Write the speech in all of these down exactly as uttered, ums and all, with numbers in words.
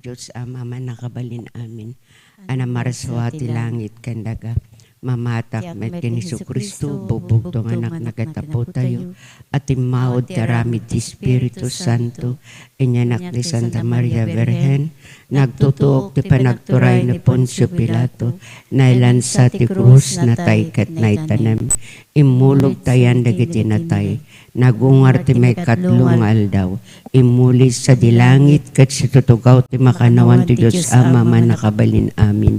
Dios Ama, mannakabalin amin. Anam a marsua ti langit ken daga. Mamatak met ken Jesu-Cristo, bubugto nga anak, nagatapotayo. A timmawod ti aramid ti Espiritu Santo, inyanak ni Santa Maria Birhen, nagtutuok ti panagturay ni Poncio Pilato, nailansa ti krus, natay ket naitanem. Immulog ta ayan dagiti natay. Nagungar ti maikatlo nga aldaw. Immuli sadi langit ket situtugaw ti makannawan ti Dios Ama, mannakabalin amin.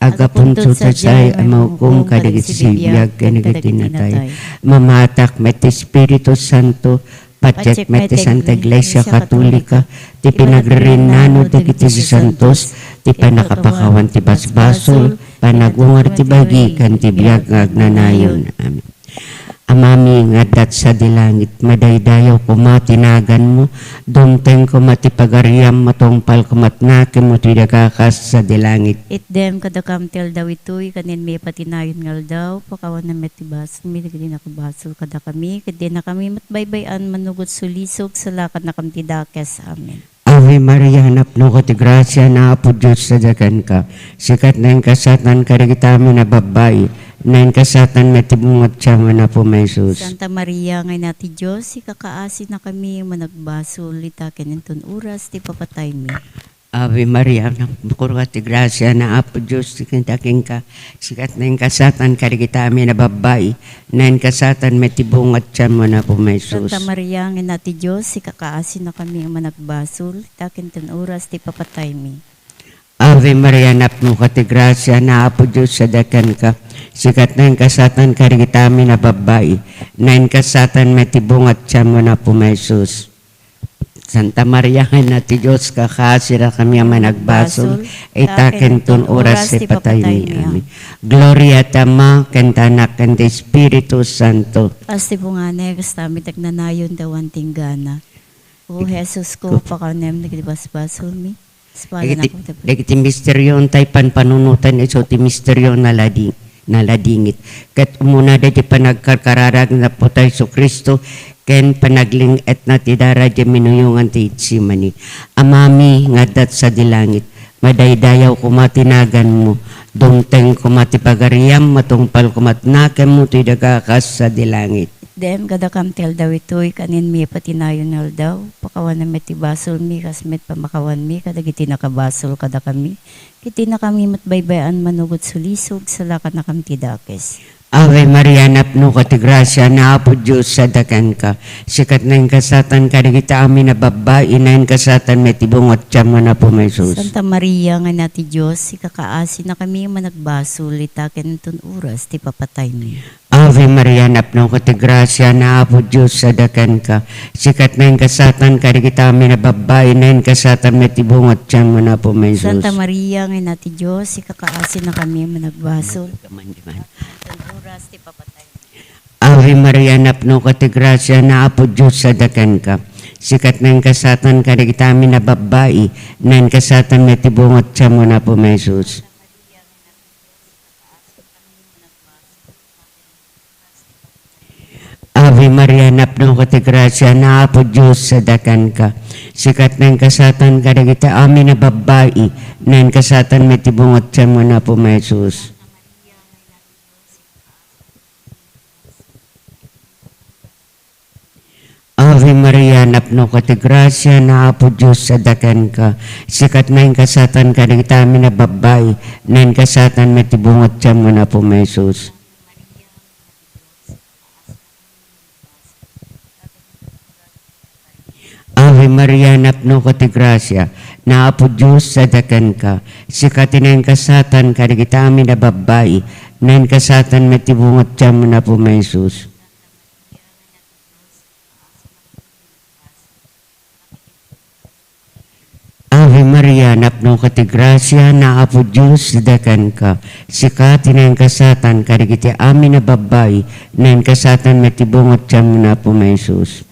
Aggapunto sadiay a mahukom kadagiti sibibiag ken dagiti natay. Mamatak met ti Espiritu Santo, patiek met ti Santa Iglesia Katolika, ti pinagririnnano dagiti santos, ti pannakapakawan ti basbasol, panagungar ti bagi ken ti biag nga agnanayon. Amen. Amami nga adda sadi langit, madaydayaw koma ti naganmo, dumteng koma ti pagariam, matungpal koma ti nakemmo ti daga kas sadi langit. Itdem kadakam ti aldaw itoy, kanen mi patinayon nga aldaw, pakawanam met ti basolmi dagiti nakabasol kadakami, ket dinakami met baybay-an manugotsulisog, salakannakam ti dakes. Amen. Ave Maria, napnoka ti grasia, ni Apo Dios sadakanka. Sika ti nainkasatanka dagiti amin a babbai, nainkasatanka met ti bunga ti tianmo, ni Apo Jesus. Santa Maria nga Ina ti Dios, ikakaasinakami a managbasol, ita ken inton oras ti papataymi. Ave Maria, napnoka ti grasia, ni Apo Dios sadakanka. Sika ti nainkasatanka dagiti amin a babbai, nainkasatanka met ti bunga ti tianmo, ni Apo Jesus. Santa Maria nga Ina ti Dios, ikakaasinakami a managbasol, ita ken inton oras ti papataymi. Ave Maria, napnoka ti grasia, ni Apo Dios sadakanka. Sika ti nainkasatanka dagiti amin a babbai, nainkasatanka met ti bunga ti tianmo, ni Apo Jesus. Santa Maria nga Ina ti Dios, ikakaasinakami a managbasol, ita ken inton oras ti papataymi. Amen. Gloria ti Ama, ken ti Anak, ken ti Espiritu Santo. Kas ti bungana, kasta met ti agnanayon ti awan ti inggana. O Jesus ko, pakawanem dagiti basbasolmi. Dagiti, dagiti misterio, tay panpanunotan isu ti misterio naladi-, naladingit. Ket umuna daydi panagkarkararag ni Apo Jesu-Cristo, ken panagling-etna ti dara diay minuyongan ti Getsemani. Amami nga adda sadi langit, madaydayaw koma ti naganmo, dumteng koma ti pagariam, matungpal koma ti nakemmo ti daga kas sadi langit. Itdem kadakam ti aldaw itoy, kanen mi patinayon nga aldaw, pakawanam met ti basolmi, kas met pamakawanmi kadagiti nakabasol kadakami, ket dinakami met baybay-an manugotsulisog, salakannakam ti dakes. Ave Maria, napnoka ti grasia, ni Apo Dios sadakanka. Sika ti nainkasatanka dagiti amin a babbai, nainkasatanka met ti bunga ti tianmo, ni Apo Jesus. Santa Maria nga Ina ti Dios, ikakaasinakami a managbasol, ita ken inton oras ti papataymi. Ave Maria, napnoka ti grasia, ni Apo Dios sadakanka. Sika ti nainkasatanka dagiti amin a babbai, nainkasatanka met ti bunga ti tianmo, ni Apo Jesus. Santa Maria nga Ina ti Dios, ikakaasinakami a managbasol. Inton oras ti papataymi. Ave Maria, napnoka ti grasia, ni Apo Dios sadakanka. Sika ti nainkasatanka dagiti amin a babbai, nainkasatanka met ti bunga ti tianmo, ni Apo Jesus. Ave Maria, napnoka ti grasia, ni Apo Dios sadakanka. Sika ti nainkasatanka dagiti amin a babbai, nainkasatanka met ti bunga ti tianmo, ni Apo Jesus. Ave Maria, napnoka ti grasia, ni Apo Dios sadakanka. Sika ti nainkasatanka dagiti amin a babbai, nainkasatanka met ti bunga ti tianmo, ni Apo Jesus. Ave Maria, napnoka ti grasia, ni Apo Dios sadakanka. Sika ti nainkasatanka dagiti amin a babbai, nainkasatanka met ti bunga ti tianmo, ni Apo Jesus. Ave Maria, napnoka ti grasia, ni Apo Dios sadakanka. Sika ti nainkasatanka dagiti amin a babbai, nainkasatanka met ti bunga ti tianmo, ni Apo Jesus.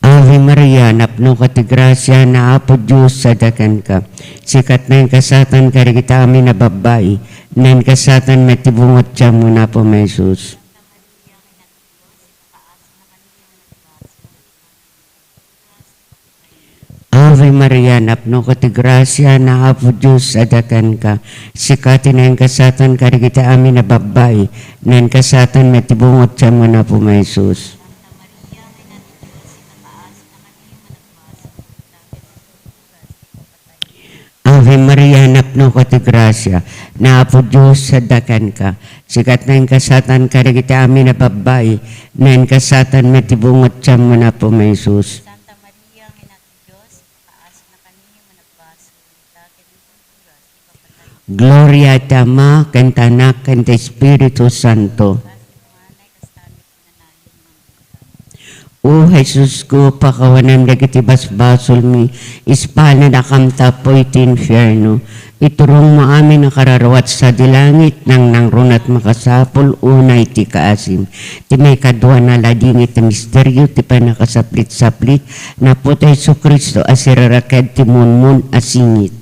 Ave Maria, napnoka ti grasia, ni Apo Dios sadakanka. Sika ti nainkasatanka dagiti amin a babbai, nainkasatanka met ti bunga ti tianmo, ni Apo Jesus. Santa Maria nga Ina ti Dios, ikakaasinakami a Ave Maria, napnoka ti grasia, ni Apo Dios adda kenka. Sika ti nainkasaatan kadagiti amin a babbai, nainkasaatan met ti bunga ti tianmo, Apo, ni Jesus. Ave Maria, napnoka ti grasia, ni Apo Dios adda kenka. Sika ti nainkasaatan kadagiti amin a babbai, nainkasaatan met ti bunga ti tianmo, Apo, ni Jesus. Santa Maria, Ina ti Dios, ipaasinakami a managbasol, ita ken inton oras ti papataymi. Gloria iti Ama, ken ti Anak, ken ti Espiritu Santo. O Jesusko, pakawanem dagiti basbasolmi, ispalnadakam ta apuy ti infierno. Iturongmo amin a kararua sadi langit, nangnangruna ti makasapul, unay ti kaasim. Ti maikadua a ladingit a misterio ti pannakasaplitsaplit ni Apo ta Jesu-Cristo a siraraket ti munmun a singit.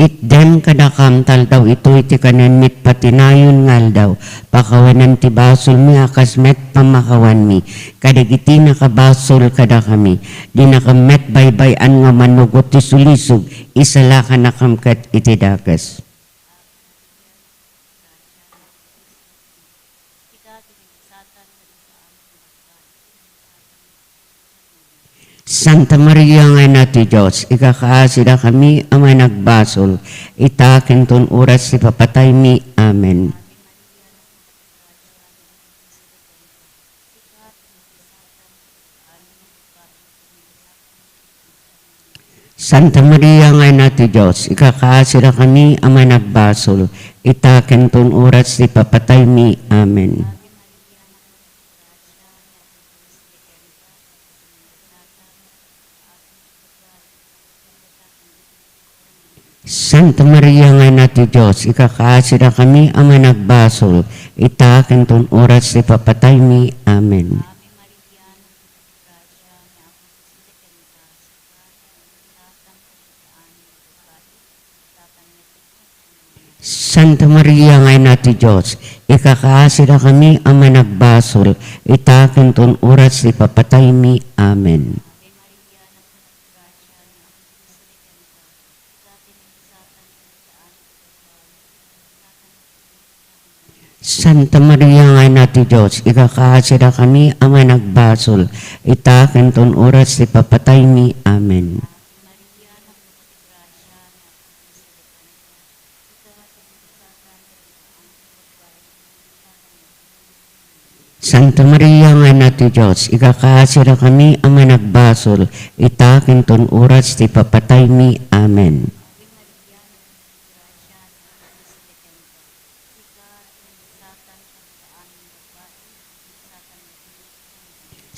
Itdem kadakam ta aldaw itoy ti kanenmi ti patinayon nga aldaw. Pakawanem ti basolmi a kas met pammakawanmi kadagiti nakabasol kadakami. Dinakam met baybay-an nga manugot ti sulisog, isalakanakam ket iti dakes. Santa Maria nga Ina ti Dios, ikakaasidakami a managbasol, ita ken ton oras ti papataymi. Amen. Santa Maria nga Ina ti Dios, ikakaasidakami a managbasol, ita ken ton oras ti papataymi. Amen. Santa Maria nga Ina ti Dios, ikakaasidakami a managbasol, ita ken ton oras ti papataymi. Amen. Santa Maria nga Ina ti Dios, ikakaasidakami a managbasol, ita ken ton oras ti papataymi. Amen. Santa Maria nga Ina ti Dios, ikakaasidakami a managbasol, ita ken ton oras ti papataymi. Amen. Santa Maria nga Ina ti Dios, ikakaasidakami a managbasol, ita ken ton oras ti papataymi. Amen.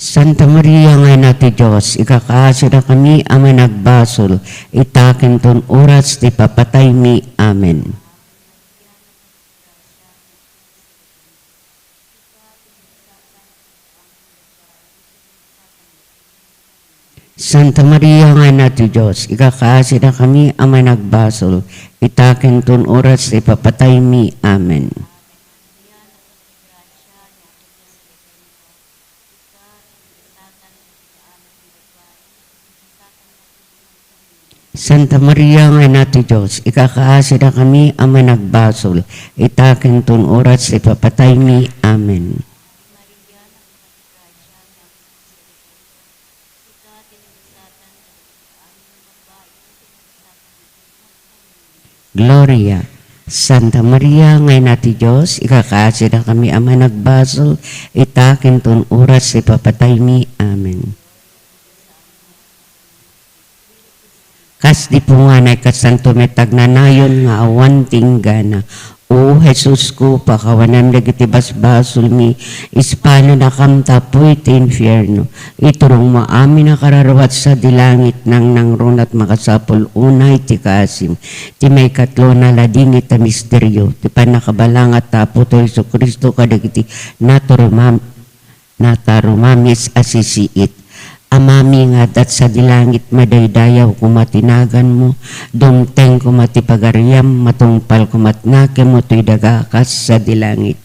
Santa Maria nga Ina ti Dios, ikakaasidakami a managbasol, ita ken ton oras ti papataymi. Amen. Santa Maria nga Ina ti Dios, ikakaasidakami a managbasol, ita ken ton oras ti papataymi. Amen. Santa Maria nga Ina ti Dios, ikakaasidakami a managbasol, ita ken ton oras ti papataymi. Amen. Gloria. Santa Maria nga Ina ti Dios, ikakaasidakami a managbasol, ita ken ton oras ti papataymi. Amen. Kas di punganay, kasanto met agnanayon nga awan ti inggana. O Jesusko, pakawanem dagiti basbasolmi, ispalnadakam ta apuy ti infierno. Iturongmo amin a kararua sadi langit, nangnangruna ti makasapul unay ti kaasim. Ti maikatlo a ladingit a misterio, ti pannakabalangat ti Apotayo Jesu-Cristo kadagiti natarumam-, natarumamis a sisiit. Amami nga adda sadi langit, madaydayaw koma ti naganmo, dumteng koma ti pagariam, matungpal koma ti nakemmo toy daga kas sadi langit.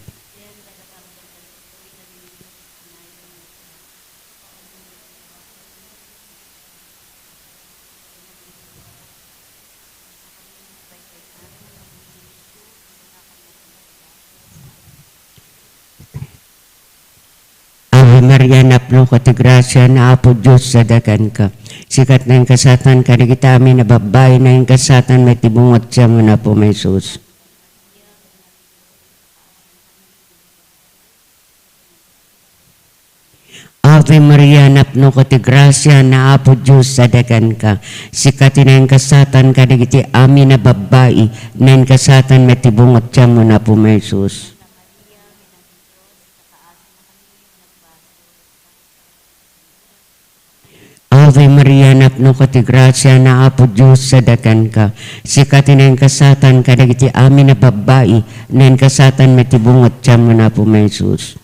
Maria, napnoka ti grasia, ni Apo Dios sadakanka. Sika ti naingasatan kadagiti amin a babbai, naingasatan met ti bunga ti tianmo, ni Apomi a Jesus. Ave Maria, napnoka ti grasia, ni Apo Dios sadakanka. Sika ti naingasatan kadagiti amin a babbai, naingasatan met ti bunga ti tianmo, ni Apomi a Jesus. Ave Maria, napnoka ti grasia, ni Apo Dios sadakanka. Sika ti naingasatan kadagiti amin a babbai, naingasatan met ti bunga ti tianmo, ni Apomi a Jesus.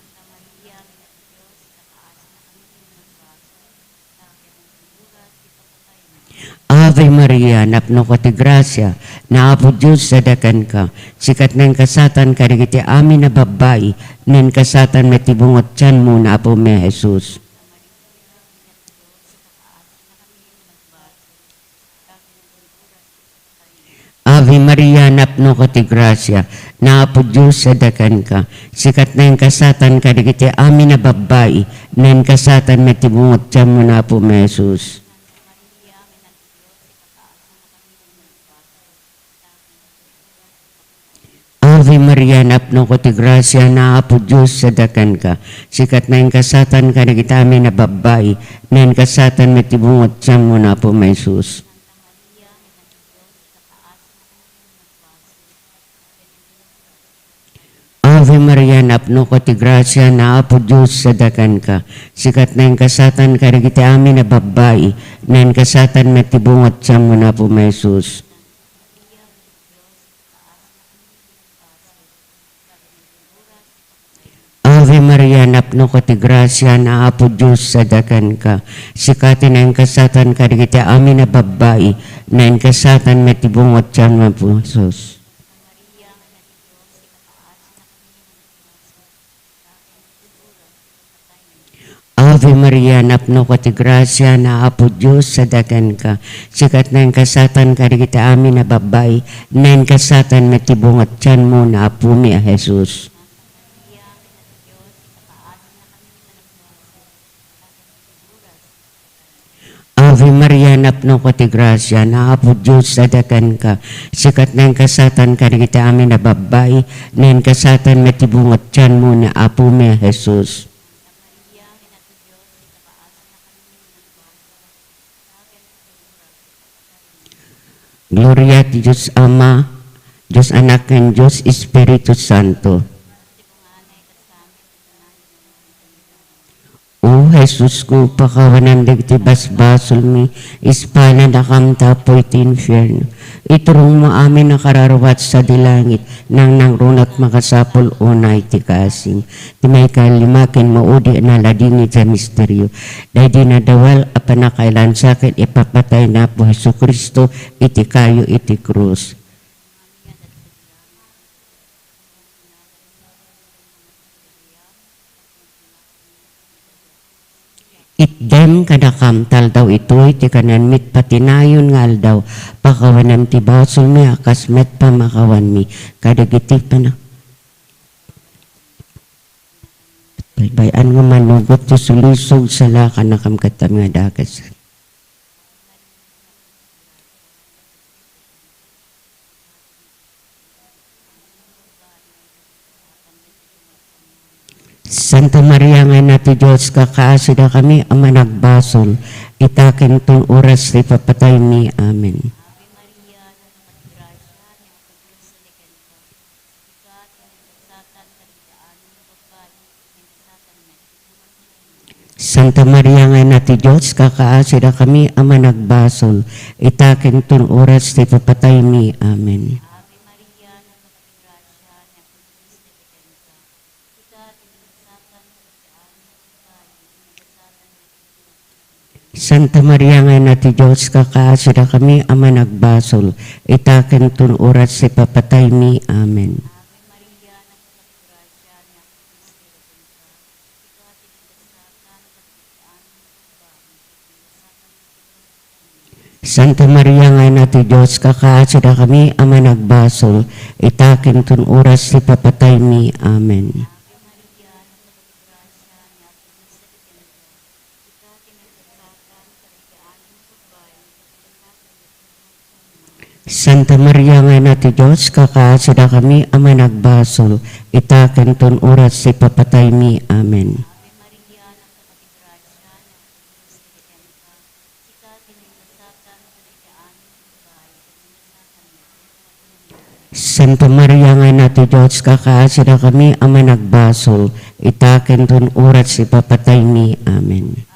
Ave Maria, napnoka ti grasia, ni Apo Dios sadakanka. Sika ti naingasatan kadagiti amin a babbai, naingasatan met ti bunga ti tianmo, ni Apomi a Jesus. Ave Maria, napnoka ti grasia, ni Apo Dios sadakanka. Sika ti naingasatan kadagiti amin a babbai, naingasatan met ti bunga ti tianmo, ni Apomi a Jesus. Ave Maria, napnoka ti grasia, ni Apo Dios sadakanka. Sika ti naingasatan kadagiti amin a babbai, naingasatan met ti bunga ti tianmo, ni Apomi a Jesus. Ave Maria, napnoka ti grasia, ni Apo Dios sadakanka. Sika ti naingasatan kadagiti amin a babbai, naingasatan met ti bunga ti tianmo, ni Apomi a Jesus. Ave Maria, napnoka ti grasia, ni Apo Dios sadakanka. Sika ti naingasatan kadagiti amin a babbai, naingasatan met ti bunga ti tianmo, ni Apomi a Jesus. Ave Maria, napnoka ti grasia, ni Apo Dios sadakanka. Sika ti naingasatan kadagiti amin a babbai, naingasatan met ti bunga ti tianmo, ni Apomi a Jesus. Ave Maria, napnoka ti grasia, ni Apo Dios sadakanka. Sika ti naingasatan kadagiti amin a babbai, naingasatan met ti bunga ti tianmo, ni Apomi a Jesus. Gloria ti Dios Ama, Dios Anak, ken Dios Espiritu Santo. O Jesusko, pakawanam dagiti basbasolmi, ispalanakam ta apuy ti infierno. Iturongmo amin a kararua ti sadi langit, nangnangruna ti makasapul unay ti kaasim. Ti maikalima ken maudi a naladingit a misterio, daydi nadawal a pannakailansa ken ipapatay ni Apo Jesu-Cristo iti kayo iti krus. Itdem kadakam ta aldaw itoy ti kanenmi ti patinayon nga aldaw. Pakawanam ti basolmi a kas met pamakawanmi kadagiti pana-, baybay-an nga manugot ti sulisog, salakannakam ket amin a dakasan. Santa Maria nga Ina ti Dios, kakaasidakanmi a managbasol, ita ken ton oras ti ipapataymi. Amen. Santa Maria nga Ina ti Dios, kakaasidakanmi a managbasol, ita ken ton oras ti ipapataymi. Amen. Santa Maria nga Ina ti Dios, kakaasidakanmi a managbasol, ita ken ton oras ti ipapataymi. Amen. Santa Maria nga Ina ti Dios, kakaasidakanmi a managbasol, ita ken ton oras ti ipapataymi. Amen. Santa Maria nga Ina ti Dios, kakaasidak kami a managbasol, ita ken ton oras ti papataymi. Amen. Santa Maria nga Ina ti Dios, kakaasidak kami a managbasol, ita ken ton oras ti papataymi. Amen.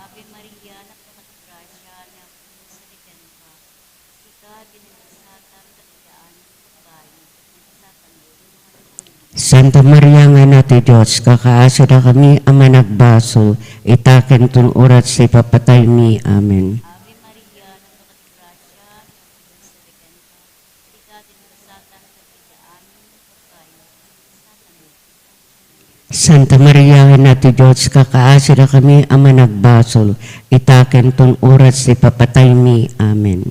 Santa Maria nga Ina ti Dios, kakaasidak kami a managbasol, ita ken ton oras ti papataymi. Amen. Santa Maria, Ina ti Dios, kakaasidak kami a managbasol, ita ken ton oras ti papataymi. Amen.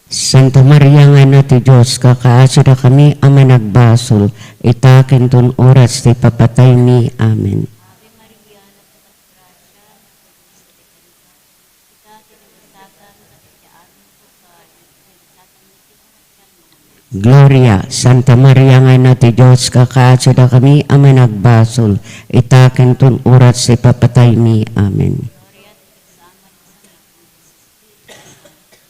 Santa Maria nga Ina ti Dios, kakaasidak kami a managbasol, ita ken ton oras ti papataymi. Amen. Gloria, Santa Maria nga Ina ti Dios, kakaasidak kami a managbasol, ita ken ton oras ti papataymi. Amen.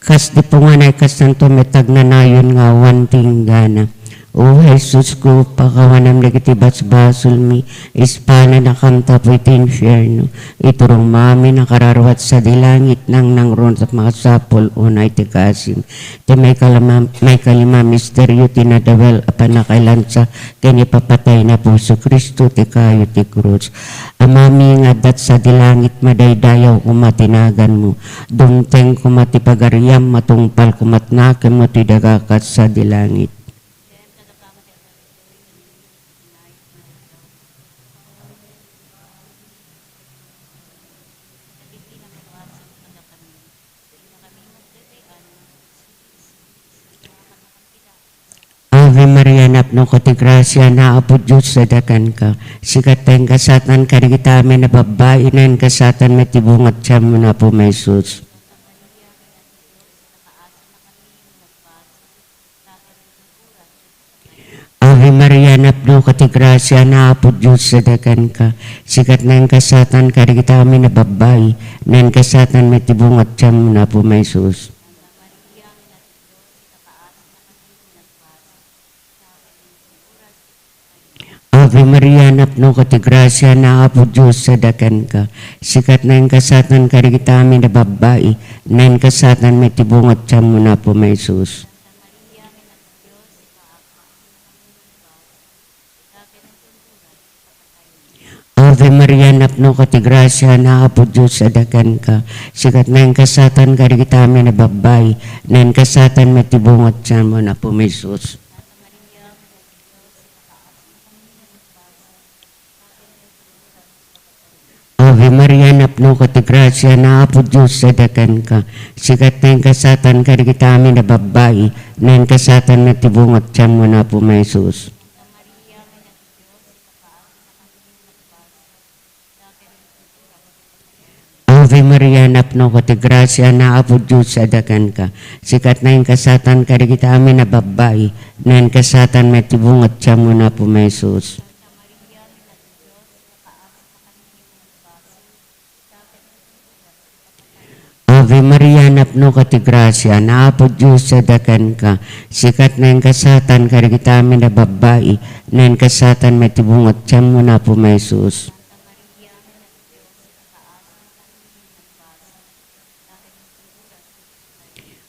Kas di punganay, kastanto met ti agnanayon nga awan ti inggana. O Jesus ko, pakawanam dagiti basbasolmi, ispalanakam tapno iti infierno. Iturongmo amin a kararua ti sadi langit, nangnangruna tapno masapul unay ti kasim. Ti maikalima, maikalima misterio ti nadawel a pannakailansa ken ipapatay ni Apo Jesu-Cristo ti kayo ti krus. Amami nga adda sadi langit, madaydayaw koma ti naganmo. Dumteng koma ti pagariam, matungpal koma ti nakemmo ti daga kas sadi langit. Ave Maria, napnoka ti grasia, ni Apo Dios sadakanka. Sika ti inkasatan kadagiti amin a babbai, ken inkasatan met ti bunga ti tianmo, ni Apo Jesus. Ave Maria, napnoka ti grasia, ni Apo Dios sadakanka. Sika ti inkasatan kadagiti amin a babbai, ken inkasatan met ti bunga ti tianmo, ni Apo Jesus. Ave Maria, napnoka ti grasia, ni Apo Dios sadakanka. Sika ti inkasatan kadagiti amin a babbai, ken inkasatan met ti bunga ti tianmo, ni Apo Jesus. Ave Maria, napnoka ti grasia, ni Apo Dios sadakanka. Sika ti inkasatan kadagiti amin a babbai, ken inkasatan met ti bunga ti tianmo, ni Apo Jesus. Ave Maria, napnoka ti grasia, ni Apo Dios sadakanka. Sika ti inkasatan kadagiti amin a babbai, ken inkasatan met ti bunga ti tianmo, ni Apo Jesus. Ave Maria, napnoka ti grasia, ni Apo Dios sadakanka. Sika ti inkasatan kadagiti amin a babbai, ken inkasatan met ti bunga ti tianmo, ni Apo Jesus. Ave Maria, napnoka ti grasia, ni Apo Dios sadakanka. Sika ti inkasatan kadagiti amin a babbai, ken inkasatan met ti bunga ti tianmo, ni Apo Jesus.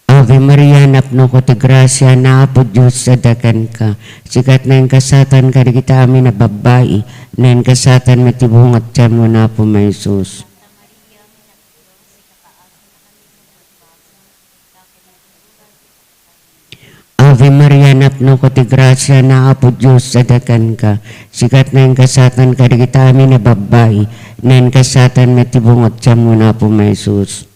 Ave Maria, napnoka ti grasia, ni Apo Dios sadakanka. Sika ti inkasatan kadagiti amin a babbai, ken inkasatan met ti bunga ti tianmo, ni Apo Jesus. Ave Maria, napnoka ti grasia, ni Apo Dios sadakanka. Sika ti inkasatan kadagiti amin a babbai, ken inkasatan met ti bunga ti tianmo, ni Apo Jesus.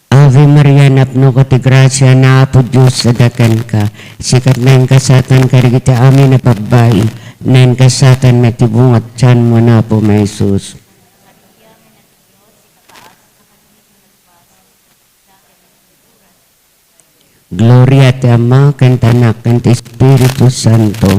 Ave Maria, napnoka ti grasia, ni Apo Dios adda kenka. Sika ti naingasatan kadagiti amin a babbai, naingasatan met ti bunga ti tianmo, ni Apomi a Jesus. Gloria ti Ama, ken ti Anak, ken ti Espiritu Santo.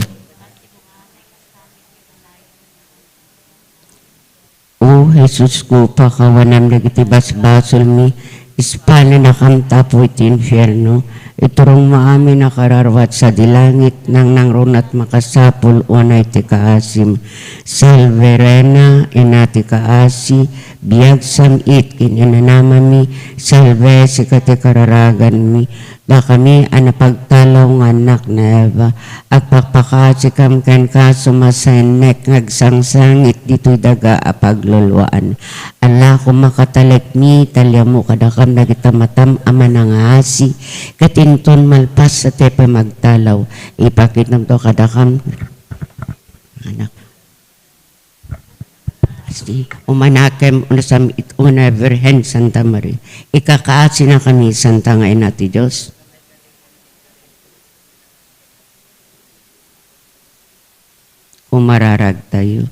O Jesusko, pakawanam dagiti basbasolmi, ispalanakam ta apuy ti infierno, iturongmo amin a kararua sadi langit, nangnangruna ti makasapul, unay ti kaasim. Salve Reina, ina ti kaasi, biag sam-it ken inanamami, salve sika ti kararaganmi, dakami a napagtalaw nga annak ni Eva, agpakpakaasikam kenka, sumasennek nga agsangsangit ditoy daga a pagluluan. Ala, koma katalekmi, taliammo kadakam dagiti matam a manangaasi, ket inton malpas ti pamagtalaw, ipakitamto kadakam, anak. Asti, umanakem, unasam it una Virgen Santa Maria. Ikakaasinakami, Santa nga Ina ti Dios. Umararagtayo.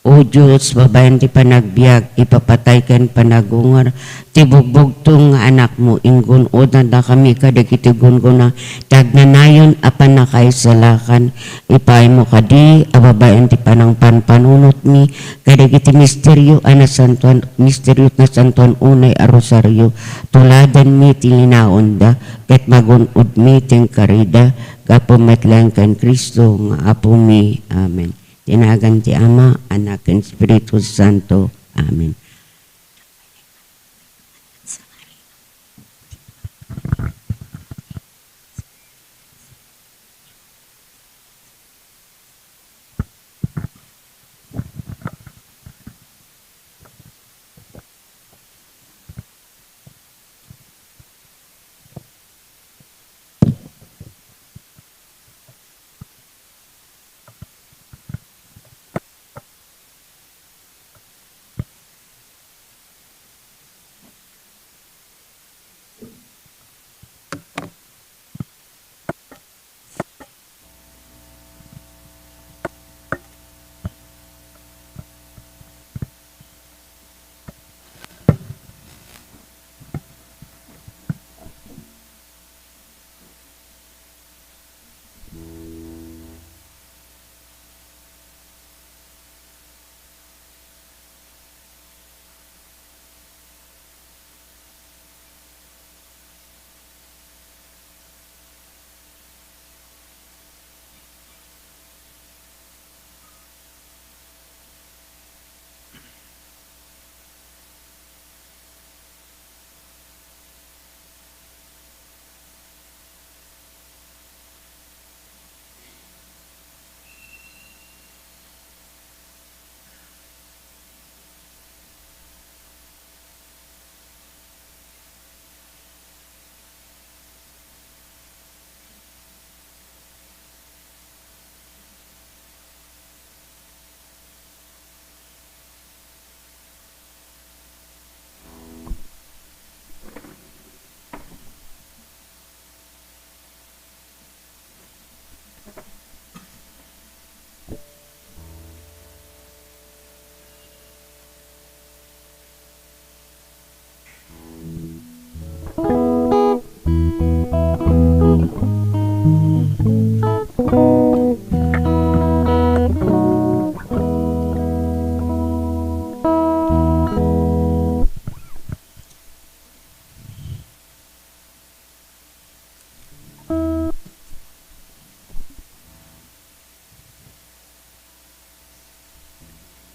O Dios, babaen ti panagbiag, ipapatay ken panagungar, ti bugbugtong nga Anakmo, ingun-odandakami kadagiti gunggona ti agnanayon a pannakaisalakan. Ipaaymo kadi a babaen ti panangpanpanunotmi kadagiti misterio a nasantuan, misterio ti nasantuan unay a rosario. Tuladanmi ti linaonda, ket magun-odmi ti inkarida, gapu met laeng ken Cristo nga Apomi. Amen. Ti nagan ti Ama, Anak, ken Espiritu Santo. Amen.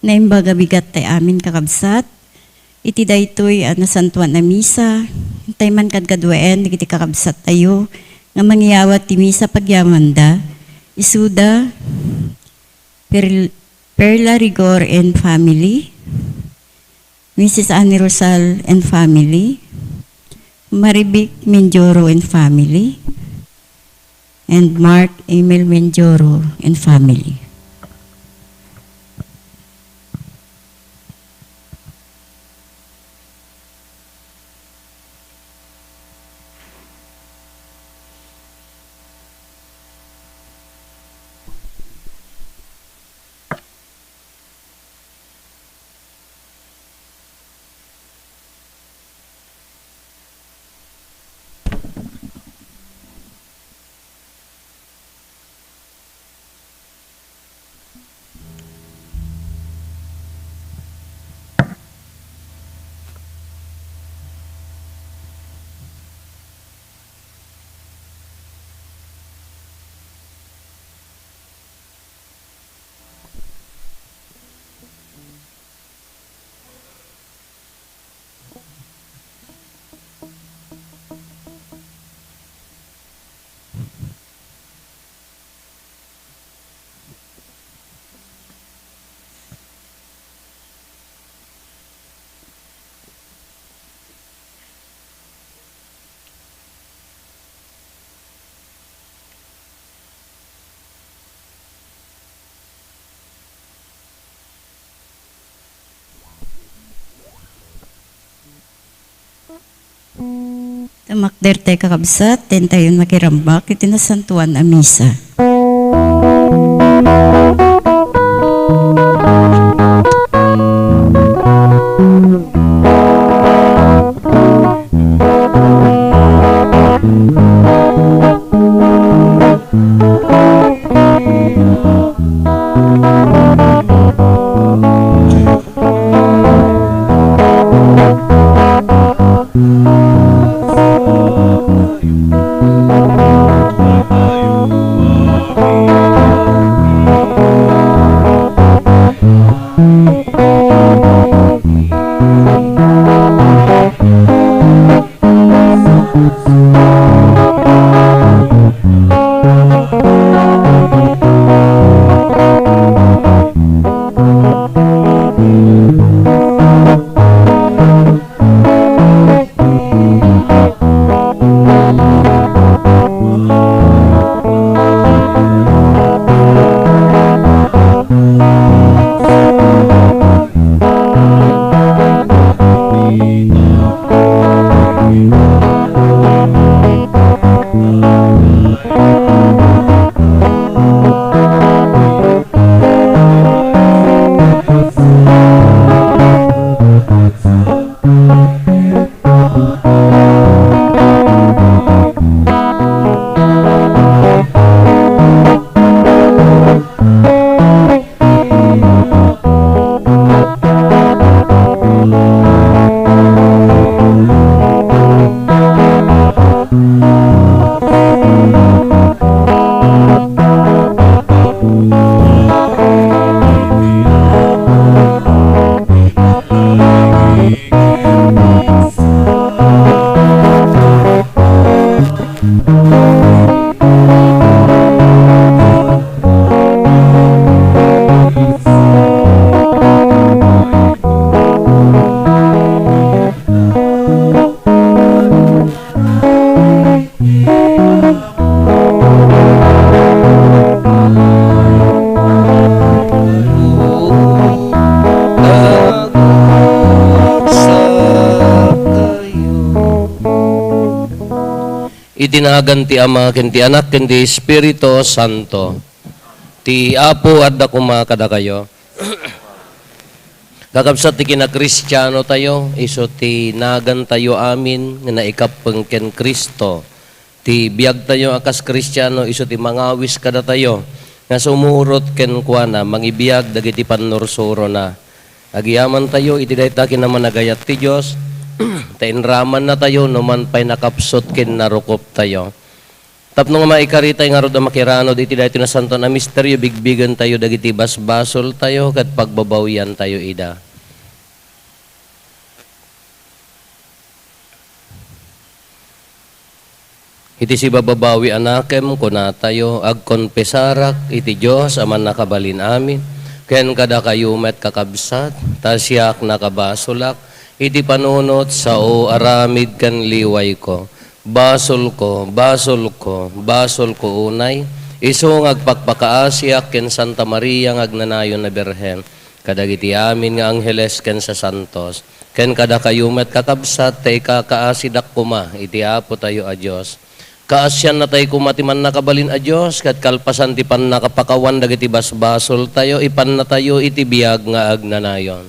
Naimbag a bigat tay amin, kakabsat, iti daytoy a nasantoan a misa, tay man kadkaduaen dagiti kakabsattayo nga mangyawat ti misa pagyamanda, isuda, Per-, Perla Rigor and family, Missus Annie Rosal and family, Marivic Mindoro and family, and Mark Emil Mindoro and family. Tumakder tayo, kakabsat, dentayon makirambak iti nasantoan a misa. Iti nagan ti Ama, ken ti Anak, ken ti Espiritu Santo. Ti Apo adda koma kadakayo. Kakabsat ti kinakristianotayo, isu ti nagantayo amin nga naikappeng ken Cristo. Ti biagtayo a kas Kristiano isu ti mangawis kadatayo nga sumurot kenkuana, mangibiag dagiti pannursurona. Agiyamantayo iti dayta kinamanagayat ti Dios, ta inramannatayo no man pay nakapsut ken narukoptayo. Tapno nga maikaritay ngarud a makiranod iti daytoy nasantoan a misterio, bigbigentayo dagiti basbasoltayo ket pagbabawiantayo ida. Iti sibababawi a nakem, kunatayo, agkonfesarak iti Dios a Mannakabalin-amin, ken kadakayo met, kakabsat, ta siak nakabasolak iti panunot, sao, aramid, ken liwayko. Basolko, basolko, basolko unay, isu nga agpakpakaasiak ken Santa Maria nga agnanayon a Birhen, kadagiti amin nga angheles ken sasantos, ken kadakayo met, kakabsat, ta ikakaasidak koma iti Apotayo a Dios. Kaasiannatay koma ti Mannakabalin a Dios, ket kalpasan ti pannakapakawan dagiti basbasoltayo, ipannatayo iti biag nga agnanayon.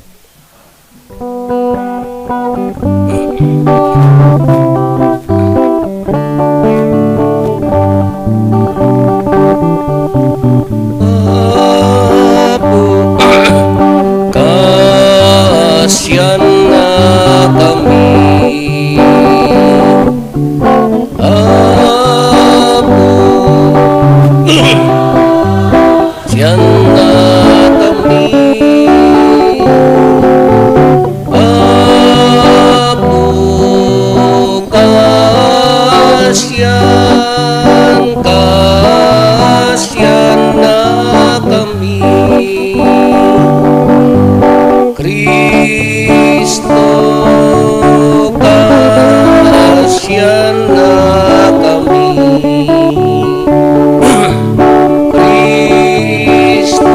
Apo, kaasiannakami. Apo, kaasiannakami. Apo, kaasian, kaasiannakami. Cristo, kaasiannakami. Cristo,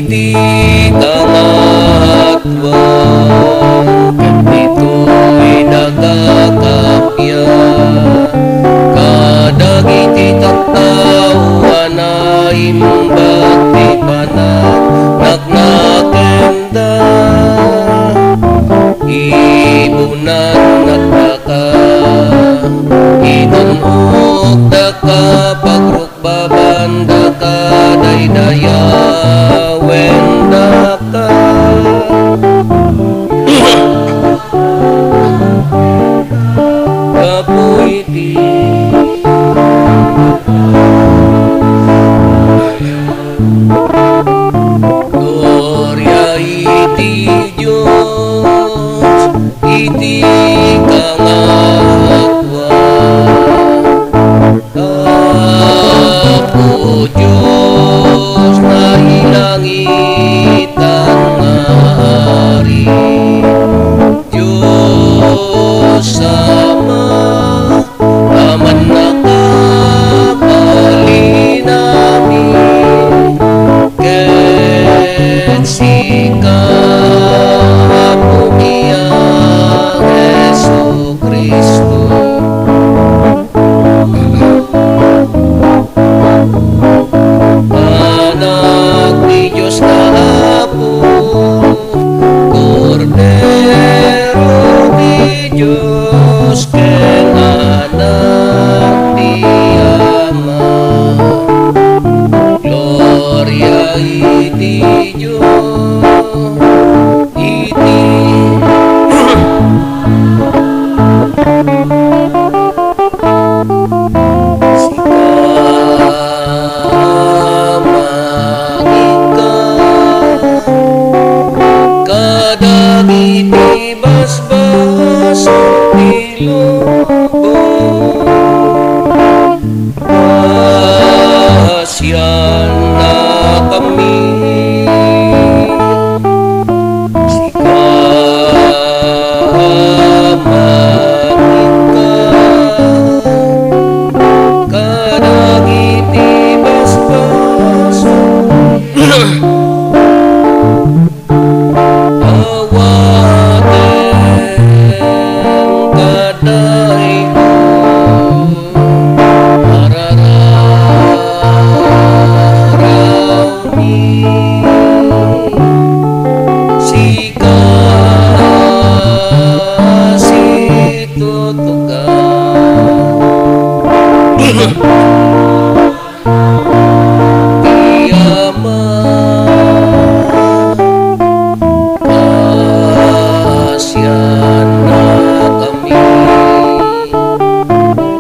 Ti kangaatuan ket ditoy dagakappia kadagiti tattao a naimbag ti panagnakenna. Ibunan nataka, itun-okdaka, pagrukbaban daka, daydayawen daka. Gapu iti Gloria iti Dios iti kangatoan. Apo Dios, nailangitan nga Ari, Dios Ama, Aman nakabalinami, ket sika, Apomi a Jesu-Cristo, Anak ti Dios nga Apo, Kordero ti Dios ken Anak ti Ama. Gloria iti Dios iti Sika, mangika kadagiti basbasol ti lubong. Pasiannakami. Sika, mangika kadagiti basbasol. Awaten kadaytoy arararami. Sika situtugaw ti Ama. Pasiannakami.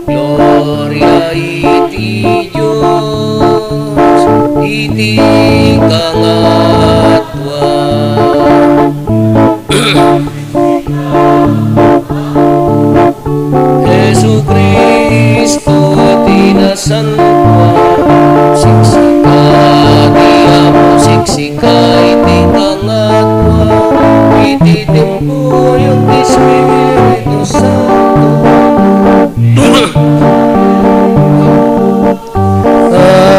Gloria iti Dios iti kangatoan. Jesu-Cristo ti nasantoan, siksika ti Apo, siksika iti kangatoan, iti timpuyog ti Espiritu Santo.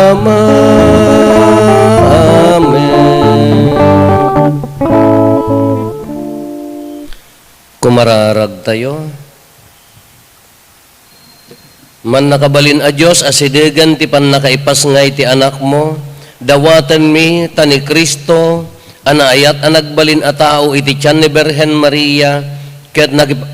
Ama, amen. Kumararagtayo. Mannakabalin a Dios, asidegen ti pannakaipasngay ti Anakmo, dawatenmi ta ni Cristo a naayat a nagbalin a tao iti tian ni Birhen Maria ket nagip-,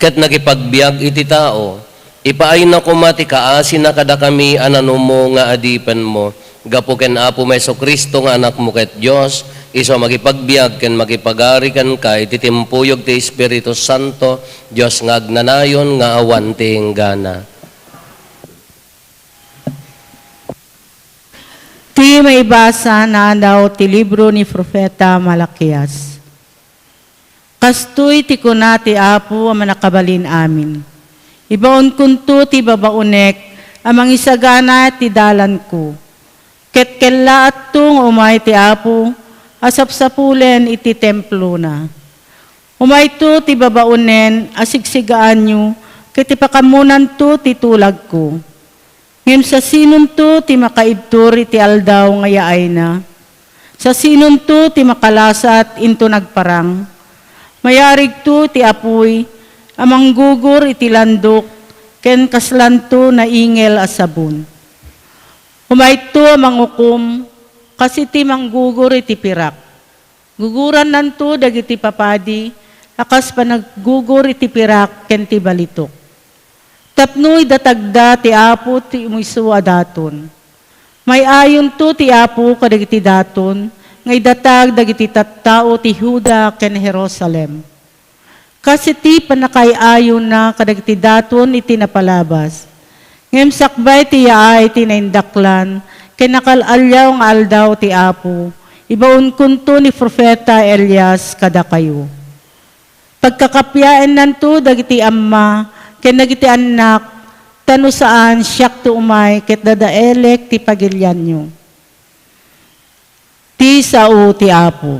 ket nakipagbiag iti tao. Ipaayna koma ti kaasina kadakami a nanumo nga adipenmo. Gapu ken Apomi Jesu-Cristo nga Anakmo ket Dios, isu a makipagbiag ken makipagari kenka iti timpuyog ti Espiritu Santo, Dios nga agnanayon nga awan ti inggana. Ti maibasa naadaw ti libro ni Profeta Malakias. Kastoy ti kuna ti Apo a Mannakabalin Amin, "Ibaonkonto ti babaonek a mangisagana ti dalanko, ket kellaatto nga umay ti Apo a sapsapulen iti templona. Umayto ti babaonen a sigsigaanyo ket ipakammonanto ti tulagko." Ngem siasinonto ti makaibtur iti aldaw nga yaayna? Sasinonto ti makalasat inton agparang? Mayarigto ti apuy a manggugur iti landok ken kaslanto naingel a sabon. Umayto a mangukom kas iti manggugur iti pirak. Gugurannanto dagiti papadi a kas panaggugur iti pirak ken ti balitok. Tapno idatagda ti Apo ti umisu a daton. May-ayonto ti Apo kadagiti daton nga idatag dagiti tattao ti Juda ken Jerusalem. Kas iti pannakaay-ayonna kadagiti daton iti napalabas. Ngem sakbay ti yaay ti naindaklan ken nakal-aliaw nga aldaw ti Apo, ibaonkonto ni profeta Elias kadakayo. Pagkakapiaennanto dagiti amma ken dagiti annak, ta no saan, siakto umay ket dadaelek ti pagilianyo. Ti sao ti Apo.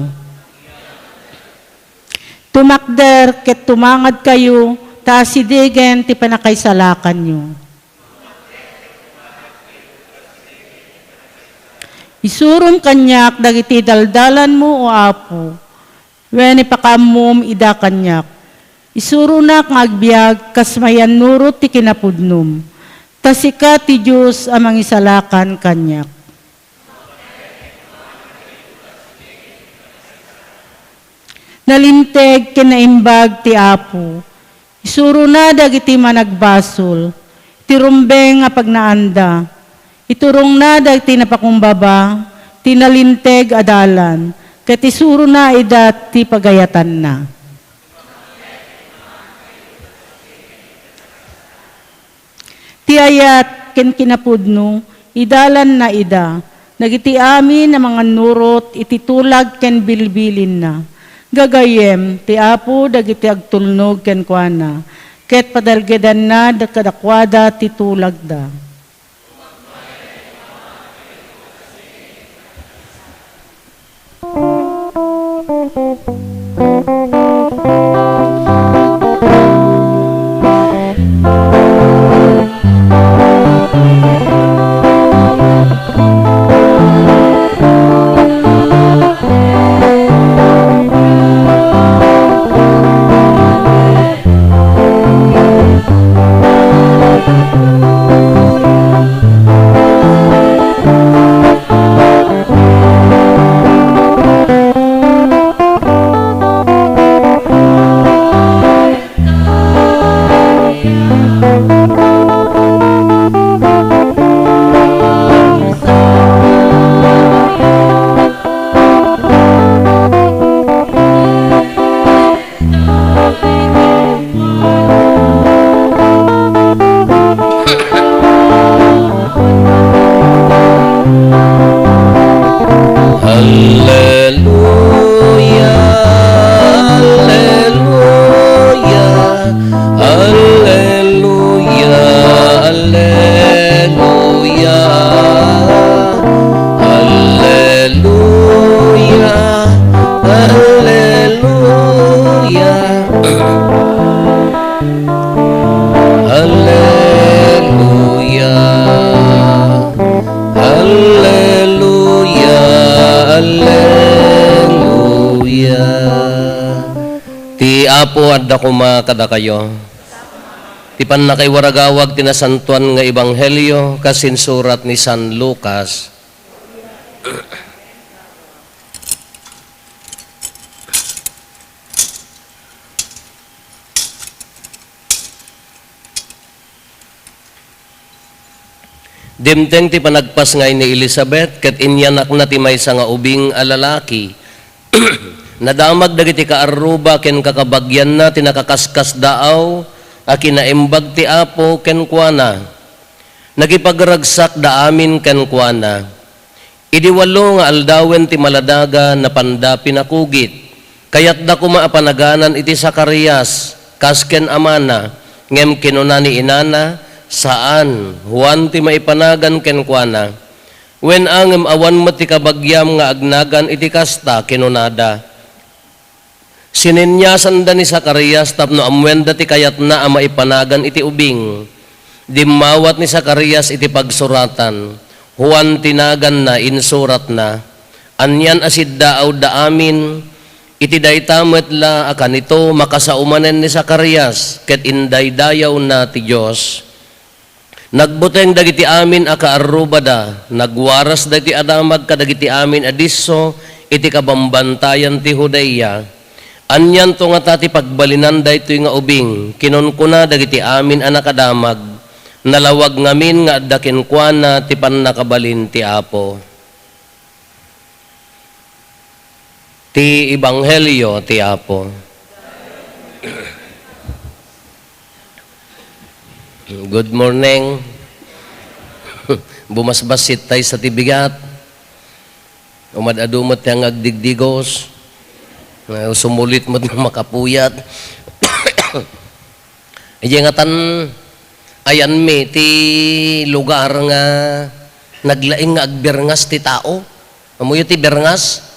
Tumakder ket tumangadkayo ta asidegen ti pannakaisalakanyo. Isurom kaniak dagiti daldalanmo, O Apo, wen ipakaammom ida kaniak. Isuronak nga agbiag kas mayannurot ti kinapudnom, ta sika ti Dios a mangisalakan kaniak. Nalinteg ken naimbag ti Apo. Isurona dagiti managbasol, ti rumbeng a pagnaanda. Iturongna dagiti napakumbaba ti nalinteg a dalan, ket isurona ida ti pagayatanna. Ti ayat ken kinapudno, idalanna ida. Dagiti amin a mangannurot iti tulag ken bilbilinna. Gagayyem, ti Apo dagiti agtulnog kenkuana, ket padalgedanna da-, kadakuada ti tulagda. Alleluia, alleluia, alleluia, alleluia, alleluia, alleluia. Alleluia. Alleluia. Alleluia. Ti Apo adda koma kadakayo. Ti pannakaiwaragawag ti nasantoan nga ebanghelio kas insurat ni San Lucas. Dimteng ti panagpasngay ni Elisabet, ket inyanakna ti maysa nga ubing a lalaki. Nadamag dagiti kaarruba ken kakabagianna ti nakakaskasdaaw a kinaimbag ti Apo kenkuana. Nakipagragsakda amin kenkuana. Idi walo nga aldawen ti maladaga, napanda pinakugit. Kayatda koma a panaganan iti Zacarias, kas ken amana, ngem kinuna ni inana, "Saan, Juan ti maipanagan kenkuana." "Wen a, ngem awan met ti kabagiam nga agnagan iti kasta," kinunada. Sininniasanda ni Zacarias tapno ammoenda ti kayatna a maipanagan iti ubing. Dimmawat ni Zacarias iti pagsuratan. Juan ti naganna, insuratna. Anian a siddaawda amin, iti dayta met la a kanito, makasao manen ni Zacarias ket indaydayawna ti Dios. Nagbuteng dagiti amin a kaarrubada, nagwaras daytoy a damag kadagiti amin a disso iti kabambantayan ti Judea. Anianto ngata ti pagbalinan daytoy nga ubing? Kinunkuna dagiti amin a nakadamag, nalawag ngamin nga adda kenkuana ti pannakabalin ti Apo. Ti Ebanghelio ti Apo. Good morning. Bumasbassit tayo sa ti bigat. Umad-adu met ti nga agdigdigos. Nga sumulit met nga makapuyat. Idiay ngatan, ayanmi ti lugar nga naglaing nga agbirngas ti tao. Ammoyo ti birngas?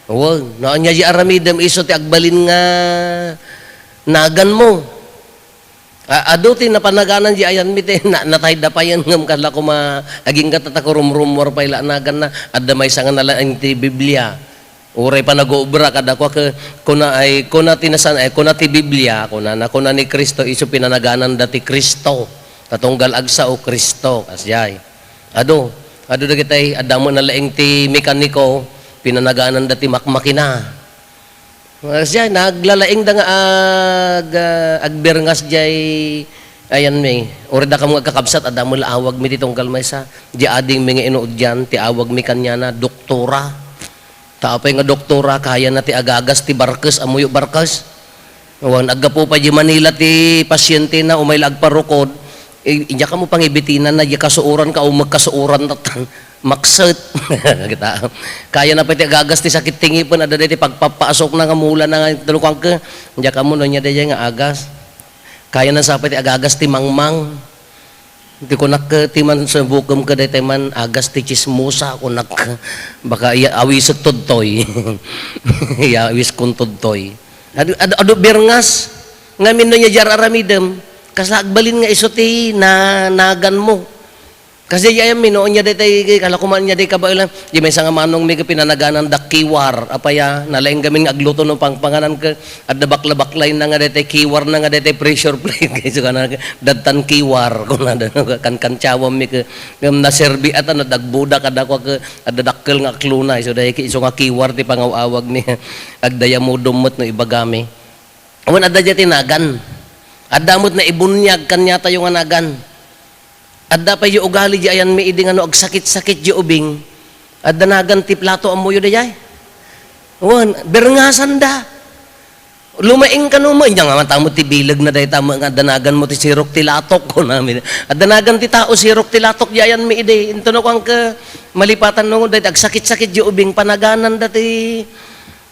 Wen, no, ania di aramidem isu ti agbalin nga naganmo. A-, adu ti napanaganan di ayanmi ti na-, natay da payen ngem kasla koma agingga ta, ta kurumrumuar pay la naganna. Adda maysa nga nalaing ti Biblia. Uray panaguobra kadakuada, kuna ay, kuna ti nasan-, ay, kuna ti Biblia, kunana, kuna ni Cristo, isu pinanagananda ti Cristo. Ta tunggal agsao, Cristo, kasdiay. Adu, adu dagitay, adda met nalaing ti mekaniko, pinanagananda ti makmakina. Kasdiay, naglalaingda nga ag-, ah, agbirngas diay, ayanmi. Uray dakam nga agkakabsat, adda met la awagmi ti tunggal maysa. Di adingmi nga inudian, ti awagmi kaniana, doktora. Ta apay nga doktora, kayana ti agagas ti barkes, ammoyo barkes? Wen, aggapu pay di Manila ti pasientena, umay la agparukod, i-, idiak ammo pangibitinanna, di kasuoran ka, o magkasuoran ta, makset. Kita. Kayana pay ti agagas ti sakit ti ngipen, adda daytoy pagpappaasukna nga mulana nga, tulukuan ka, idiak ammo no ania daydiay nga agas. Kayana sa pay ti agagas ti mangmang. Ti kunak, ti man sa bukem ka daytay man, agas ti tsismosa, kunak, baka iya, awisek tudtoy. Iya, awiskon tudtoy. Adu, adu, adu, birngas. Ngamin no nia di ar-aramidem, kasla agbalin nga isu ti na-, naganmo. Kasi di ayanmi, no, nia daytay, kala ko man nia day kabaelan, di maysa nga manongmi ket pinanagananda kiwar, apay a, nalaing gamin nga agluto no pangpanganan ket, adda bakla-baklayna nga daytay kiwarna nga daytay pressure plate, kayso kana, dadtan kiwar, kunada, no, kankantiawammi ke, ngem naserbi ata, no, dagbuda kadakua ke, adda dakkel nga aklona, isu dayta, isu nga kiwar ti pangaw-awagmi, agdayamudom met no ibagami. Awan adda diay ti nagan. Adda met naibuniag kaniatayo nga nagan. Adda pay di ugali di ayanmi idi nga no agsakit-sakit di ubing, adda nagan ti plato, ammoyo dayay? Wen, berngasanda. Lumaing kano mo, inya nga matamu ti bileg na dayta mo nga adda nagan mo ti sirok ti latok, kunami. Adda nagan ti tao, sirok ti latok, di ayanmi idi. Into no kuan ka, malipatan no, dayta agsakit-sakit di ubing, panaganan da ti,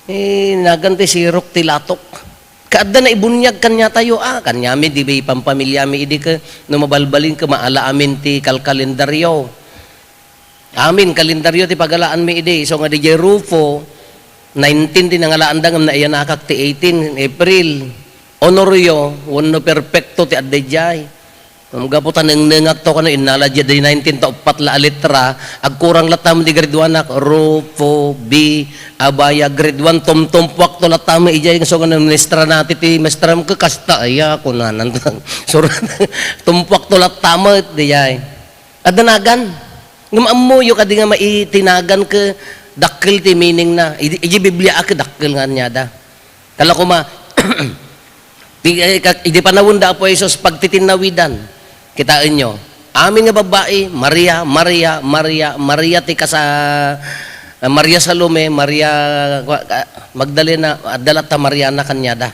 eh, nagan ti sirok ti latok. Kaadda naibuniag kaniatayo, a, kaniami, di bay pampamiliami idi ke, no mabalbalin ke, maala amin ti kalkalendaryo. Amin, kalendaryo ti pagalaanmi idi, isu nga diay Rufo, nineteen ti nangalaanda, ngem naiyanakak ti eighteen, April. Honorio, wenno perfecto ti adda idiay. Ngem gapu ta nengnengakto kano, innala diay di nineteen ta uppat la a letra, agkurang latta met di grade one-ak, Rufo, B, Abaya, grade one, tumtumpuakto latta met idiay, isu nga ministranati ti maestram ke, kasta aya, kunana. Surat, tumpuakto latta met, diay. Adda nagan. Ngem ammoyo kadi nga mai-, ti nagan ke, dakkel ti meaning na. Idi, idi Biblia a ke, dakkel nga aniada. Kala koma, ti, eh, ka-, idi panawen da Apo Jesus, pagtitinnawidan. Kitaenyo. Amin nga babbai, Maria, Maria, Maria, Maria ti kasa-, ah, Maria Salome, Maria, kua-, ka-, Magdalena, adda latta Mariana kaniada.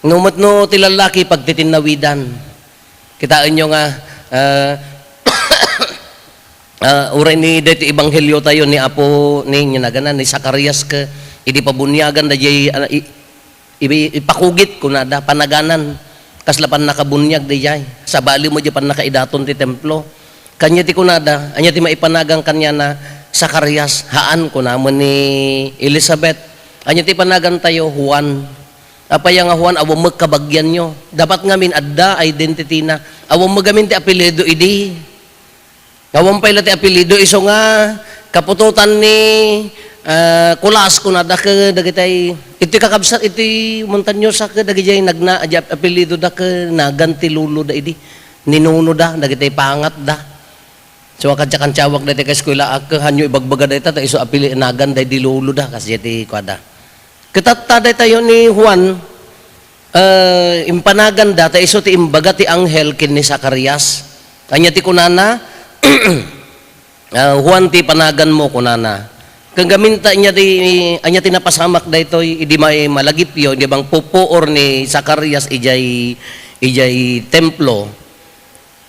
No met no ti lallaki, pagtitinnawidan. Kitaenyo nga, ah, ah, uray ni daytoy ebanghelio tayo ni Apo, ni, ni nagana, ni Zacarias ke, idi pabuniagan da jay, ah, i-, ibi-, ipakugit, kunada, panaganan. Kasla pannakabuniag dayjay. Sabali mo jay pannakaidaton ti templo. Kanya ti kunada, anya ti maipanagan kaniana, Zacarias, haan, kuna mo ni Elizabeth. Anya ti panagan tayo, Juan. Apay nga Juan, awan met kabagianyo. Dapat ngamin adda identity na. Awan met gamin ti apelyido idi. Awan pay la ti apelyido, isu nga Kaputotan ni, ah, Kulas, kunada ket dagitay, iti kakabsat, iti Montañosa ket dagijay nagna-, adi apelyidoda ket nagan ti loloda idi. Ni nonoda, dagitay pangatda. So, akantsa-kantsawak dayta kaeskuelaak, ket hanyo ibagbaga dayta, ta isu a pili-, nagan daydi loloda, kas diay ti kuada. Ket tatta daytayo ni Juan, eh, impanaganda, ta isu ti imbaga ti anghel ken ni Zacarias. Ania ti kunana? Ah, Juan ti panaganmo, kunana. Ken gamin ta ania ti, ania ti napasamak daytoy, idi may malagipyo, idi bang pupuor ni Zacarias idiay, idiay templo.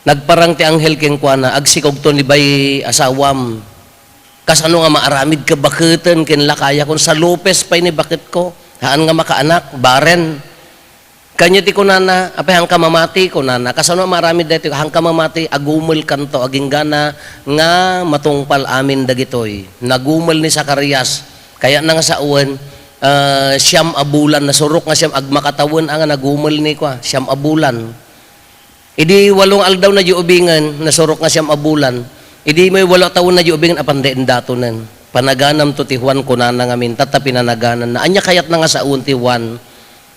Nagparang ti anghel kenkuana, "Agsikogto ni bay asawam. Kasano nga maaramid ket baketen ken lakayakon? Salupes pay ni baketko. Haan nga makaanak, barren." Kanya ti kunana, "Apay, haanka mamati?" kunana. "Kasano nga maaramid daytoy? Haanka mamati, agumelkanto, aginggana nga matungpal amin dagitoy." Nagumel ni Zacarias. Kayatna nga sawen, ah, siam a bulan, nasurok nga siam, agmakatawen a nga nagumel ni kua, siam a bulan. Idi walo nga aldaw na di ubingen, nasurok nga siam a bulan. Idi may walo a tawen na di ubingen, apan dayta indatonen. Panaganamto ti Juan, kunana ngamin, tatta pinanagananna. Ania kayatna nga sawen ti Juan?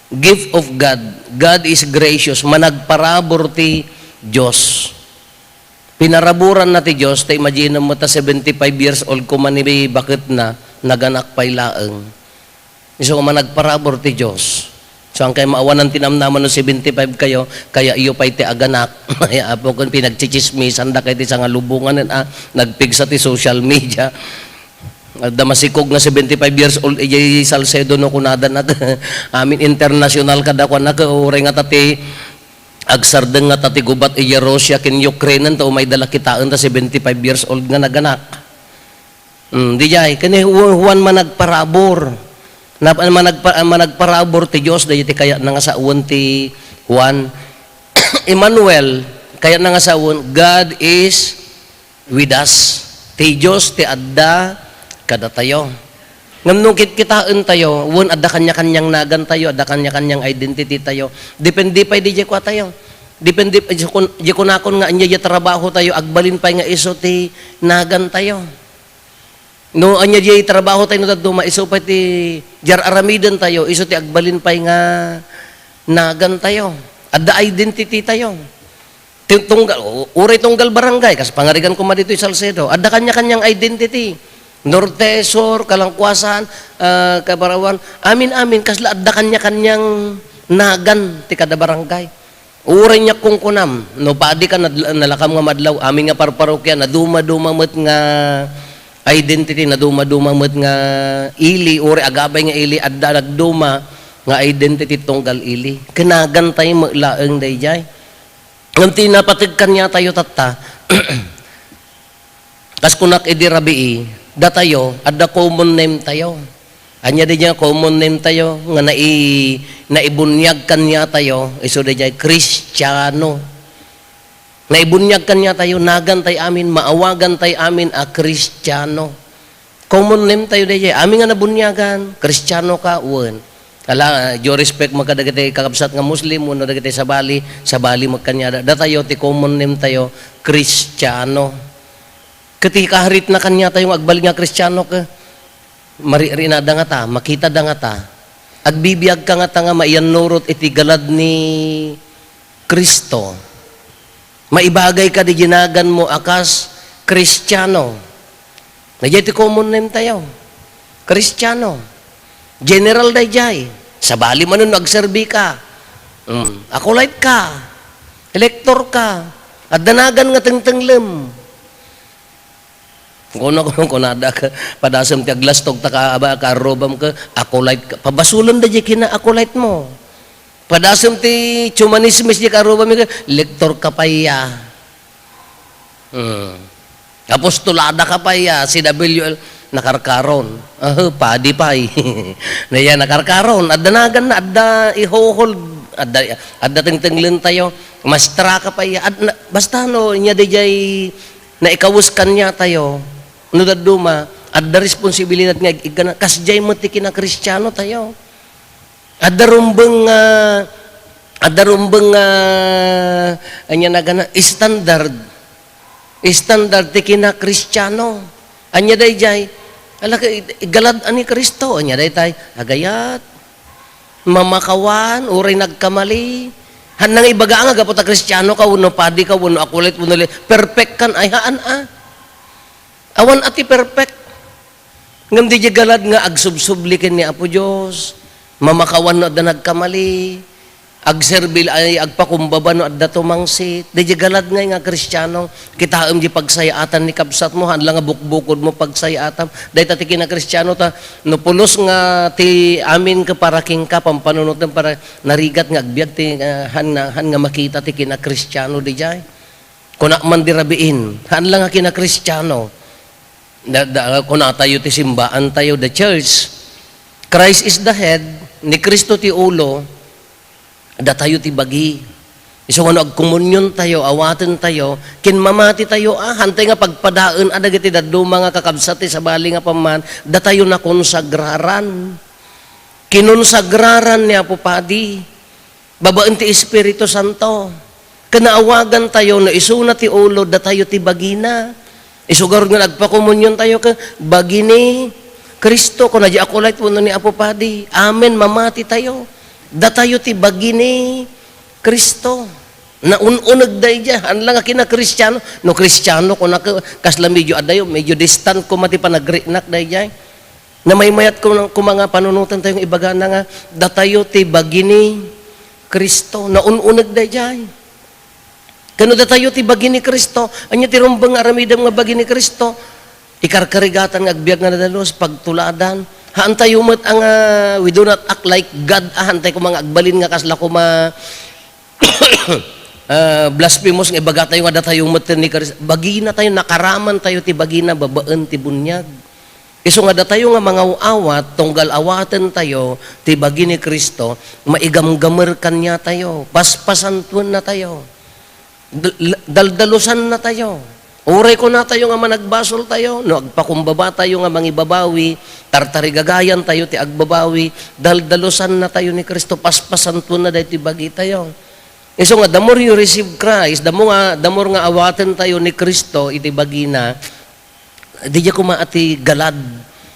Gift of God. God is gracious. Managparabur ti Dios. Pinaraburanna ti Dios, ta imaginem met ta seventy-five years old koma ni baketna, naganak pay laeng. Isu nga managparabur ti Dios. So, haankayo maawanan ti namnama no seventy-five kayo, kayatyo pay ti aganak. Ay, apo, kun pinagtsitsismisan dakay ti sangalubongan, a, nagpigsa ti social media. Adda masikog nga seventy-five years old, idiay Salcedo no kunada na, amin international kadakuan na, uray nga ta ti agsardeng nga ta ti gubat idiay Russia ken Ukraine, ta umayda la kitaen ta seventy-five years old nga naganak. Mm, di jay, ken ni Ju-, Juan managparabur. Na, managpa-, managparabur ti Dios, daytoy ti kayatna nga sawen ti Juan. Emmanuel, kayatna nga sawen, God is with us. Ti Dios ti adda kadatayo. Ngem no kitkitaentayo, wen adda kanya-kanyang nagantayo, adda kanya-kanyang identity tayo. Depende pay di kuatayo. Depende, di kun-, di kunakon nga ania di trabaho tayo, agbalin pay nga isu ti nagantayo. No ania diay trabaho tayo no dadduma, isu pay ti diay ar-aramiden tayo, isu ti agbalin pay nga nagan tayo. Adda identity tayo. Ti-, tunggal, u-, uray tunggal barangay, kas pangarigan koma ditoy Salcedo, adda kanya-kanyang identity. Norte, Sur, Kalangkuasan, ah, Kabarawan, amin-amin, kasla adda kanya-kanyang nagan ti kada barangay. Uray nga kunkunam, no padi ka, nad-, nalakam nga madlaw, amin nga parparokya, naduma-duma met nga identity, naduma-duma met nga ili, uray agabay nga ili, adda nagduma nga identity tunggal ili. Ken nagan tayo met laeng dayjay. Ngem ti napateg kaniatayo tatta, Kas kunak idi rabii, datayo, adda common name tayo. Ania dayjay nga common name tayo, nga nai-, naibuniag kaniatayo, isu dayjay Kristiano. Naibuniag kaniatayo, nagan tayo amin, maawagan tayo amin a Kristiano. Common name tayo dayjay. Amin nga nabuniagan, Kristiano ka, wen. Ala, due respect met kadagiti kakabsat nga Muslim, wenno dagiti sabali, sabali met kaniada. Datayo, ti common name tayo, Kristiano. Ket ti kaharitna kaniatayo nga agbalin nga Kristiano, ket maririnada ngata, makitada ngata, agbibiagka ngata nga maiyannurot iti galad ni Cristo. Maibagayka di ginaganmo a kas Kristiano. Dayjay ti common name tayo. Kristiano. General dayjay. Sabali man no agserbi ka. Mm. Acolyte ka. Elector ka. Adda nagan nga tengtenglem. Kuno, kuno, kunada ka, padasem ti aglastog ta ka, aba, kaarrubam ka, acolyte ka. Pabasolen dayjay kina-acolyte mo. Padasem ti chumanismis di kaarrubam ka, lektor ka pay ya. Hmm. Apostolada ka pay ya, C W L, nakarkaron. Ah, padi pay. Na ya, nakarkaron. Adda nagan na, adda ihohold, adda, adda tengtenglen tayo. Mastra ka pay ya. Ad-, na, basta no, nia dayjay naikawes kaniatayo, no dadduma, adda responsibilidad nga ig-, igana, kasdiay met ti kinakristiano tayo. Adda rumbeng nga, adda rumbeng nga, ania nagana, standard. Standard ti kinakristiano. Ania dayjay? Ala, ka-, igalad-an ni Cristo. Ania daytay? Agayat. Mamakawan, uray nagkamali. Hanna nga ibaga nga gapu ta Kristiano ka, wenno padi ka, wenno acolyte, wenno li-, perfect kan, ay haan a. Awan a ti perfect. Ngem diay galad nga agsubsubli ken ni Apo Dios, mamakawan no adda nagkamali, agserbi ay agpakumbaba no adda tumangsit. Diay galad ngay nga Kristiano, kitaem diay pagsayaatan ni kabsatmo, haan la nga bukbukod mo pagsayaatam. Dayta ti kinakristiano ta, no pulos nga ti amin ket para kenka, pampanunotem para narigat nga agbiag ti, ah, haan nga, haan nga makita ti kinakristiano diay. Kuna man di rabiin, haan la nga kinakristiano. Da, da, kunatayo ti simbaantayo, the church. Christ is the head, ni Cristo ti ulo, datayo ti bagi. Isu nga no agkomuniontayo, awatentayo, ken mamatitayo, ah, haantay nga pagpadaen a dagiti dadduma nga kakabsat ti sabali nga pamman, datayo nakonsagraran. Kinonsagraran ni Apo Padi. Babaen ti Espiritu Santo. Ken naawagantayo no isuna ti ulo, datayo ti bagina. Isu garud nga nagpakomuniontayo ket bagi ni Cristo, kuna diay acolyte wenno ni Apo Padi. Amen, mamatitayo. Datayo ti bagi ni Cristo. Naun-uneg daydiay, haan la nga kinakristiano. No Kristiano, kuna ka-, kasla medyo adayo, medyo distant koma ti panagriknak daydiay. Namaymayat ko, koma nga panunoten tayo nga ibagana nga, datayo ti bagi ni Cristo. Naun-uneg daydiay. Kano datayo ti bagi ni Cristo? Ania ti rumbeng nga aramidem nga bagi ni Cristo? Ikarkarigatan nga agbiag nga nadalus, pagtuladan. Haan tayo met a nga, we do not act like God, ah, haan tayo koma nga agbalin nga kasla koma, ah, blasphemous nga ibaga tayo nga datayo met ni Cristo. Bagina tayo, nakaraman tayo ti bagina babaen ti buniag. Isu nga datayo nga mangaw-awat, tunggal awatentayo ti bagi ni Cristo, maigamgamer kaniatayo, paspasantuennatayo, dal-, daldalosannatayo. Uray kunatayo nga managbasoltayo, no agpakumbabatayo nga mangibabawi, tartarigagayantayo ti agbabawi, daldalosannatayo ni Cristo, paspasantuenna daytoy bagitayo. Isu nga, the more you receive Christ, the more nga, the more nga awatentayo ni Cristo iti bagina, diay koma a ti galad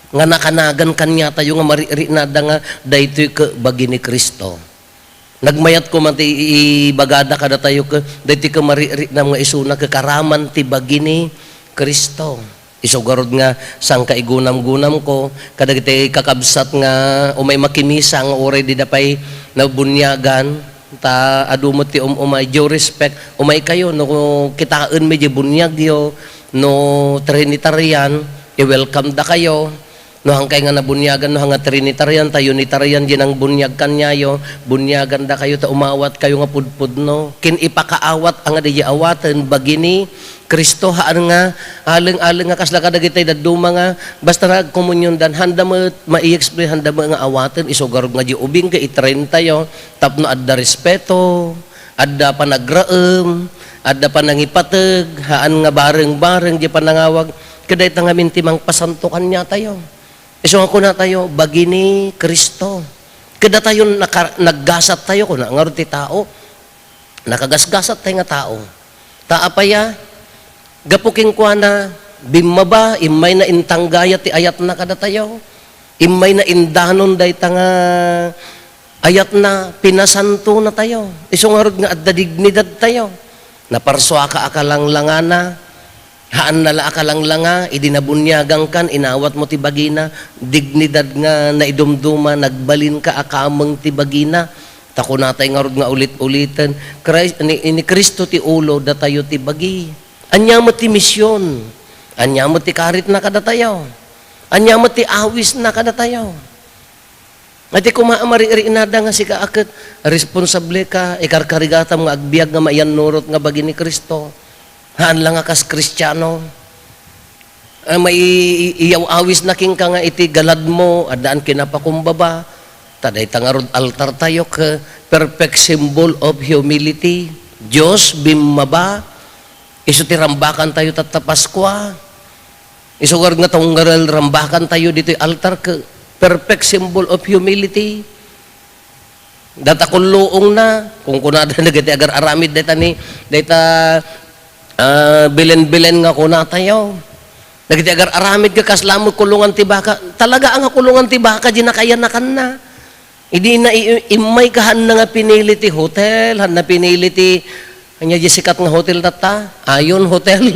nga nakanagan kaniatayo nga mariknada nga daytoy ket bagi ni Cristo. Nagmayat koma ti i-, ibagada kadatayo ket daytoy ket mariknam nga isuna ket karaman ti bagi ni Cristo. Isu garud nga sangkaigunamgunamko kadagiti kakabsat nga umay makimisa nga uray dida pay nabuniagan, ta adu met ti um-umay, due respect, umaykayo no kitaenmi diay buniagyo, no Trinitarian, i-welcome dakayo. No hankay nga nabuniagan, no haan nga Trinitarian, ta Unitarian diay nangbuniag kaniayo, buniagandakayo ta umawatkayo nga pudpudno. Ken ipakaawat a nga diay awaten, bagi ni Cristo, haan nga aleng-aleng nga kasla kadagiti dadduma nga basta nga agkomunionda, haanda met mai-explain, haanda met nga awaten, isu garud nga diay ubing ket itraintayo tapno adda respeto, adda panagraem, adda panangipateg, haan nga bareng-bareng diay panangawag, ket dayta ngamin ti mangpasanto kaniatayo. Isu nga kunatayo, bagi ni Cristo. Ket datayo naka-, naggasattayo, kuna ngarud ti tao. Nakagasgasattayo nga tao. Ta apay a, gapu kenkuana, bimmaba, immayna intanggayat ti ayatna kadatayo. Immayna indanon dayta nga ayatna, pinasantonatayo. Isu ngarud nga adda dignidadtayo. Naparsuaka a kalanglangana, haanna la a kalanglanga, idi nabuniagankan, inawatmo ti bagina, dignidad nga naidumduma, nagbalinka a kameng ti bagina. Ta kunatay ngarud nga ulit-uliten, Christ, ni, ni Cristo ti ulo, datayo ti bagi. Ania met ti mision? Ania met ti karitna kadatayo? Ania met ti awisna kadatayo? Iti koma a mariknada nga sika a ket responsable ka, ikarkarigatam nga agbiag nga maiyannurot nga bagi ni Cristo. Haan la nga kas Kristiano. A mai-, i-, iyaw-awisna kenka nga iti galadmo, addaan kinapakumbaba. Ta dayta ngarud altartayo ket perfect symbol of humility. Dios, bimmaba. Isu ti rambakantayo tatta Paskua. Isu ngarud nga tunggal rambakantayo ditoy altar ket perfect symbol of humility. Data kulluongna, kunkunada dagiti agar-aramid dayta ni, dayta, ah, bilen-bilen nga kunatayo. Dagiti agar-aramid nga kasla met kulongan ti baka, talaga nga kulongan ti baka, di nakayanakanna. Idi na i-, immay ka, haanna nga pinili ti hotel, haanna pinili ti, ania di sikat nga hotel tatta? Ayon Hotel.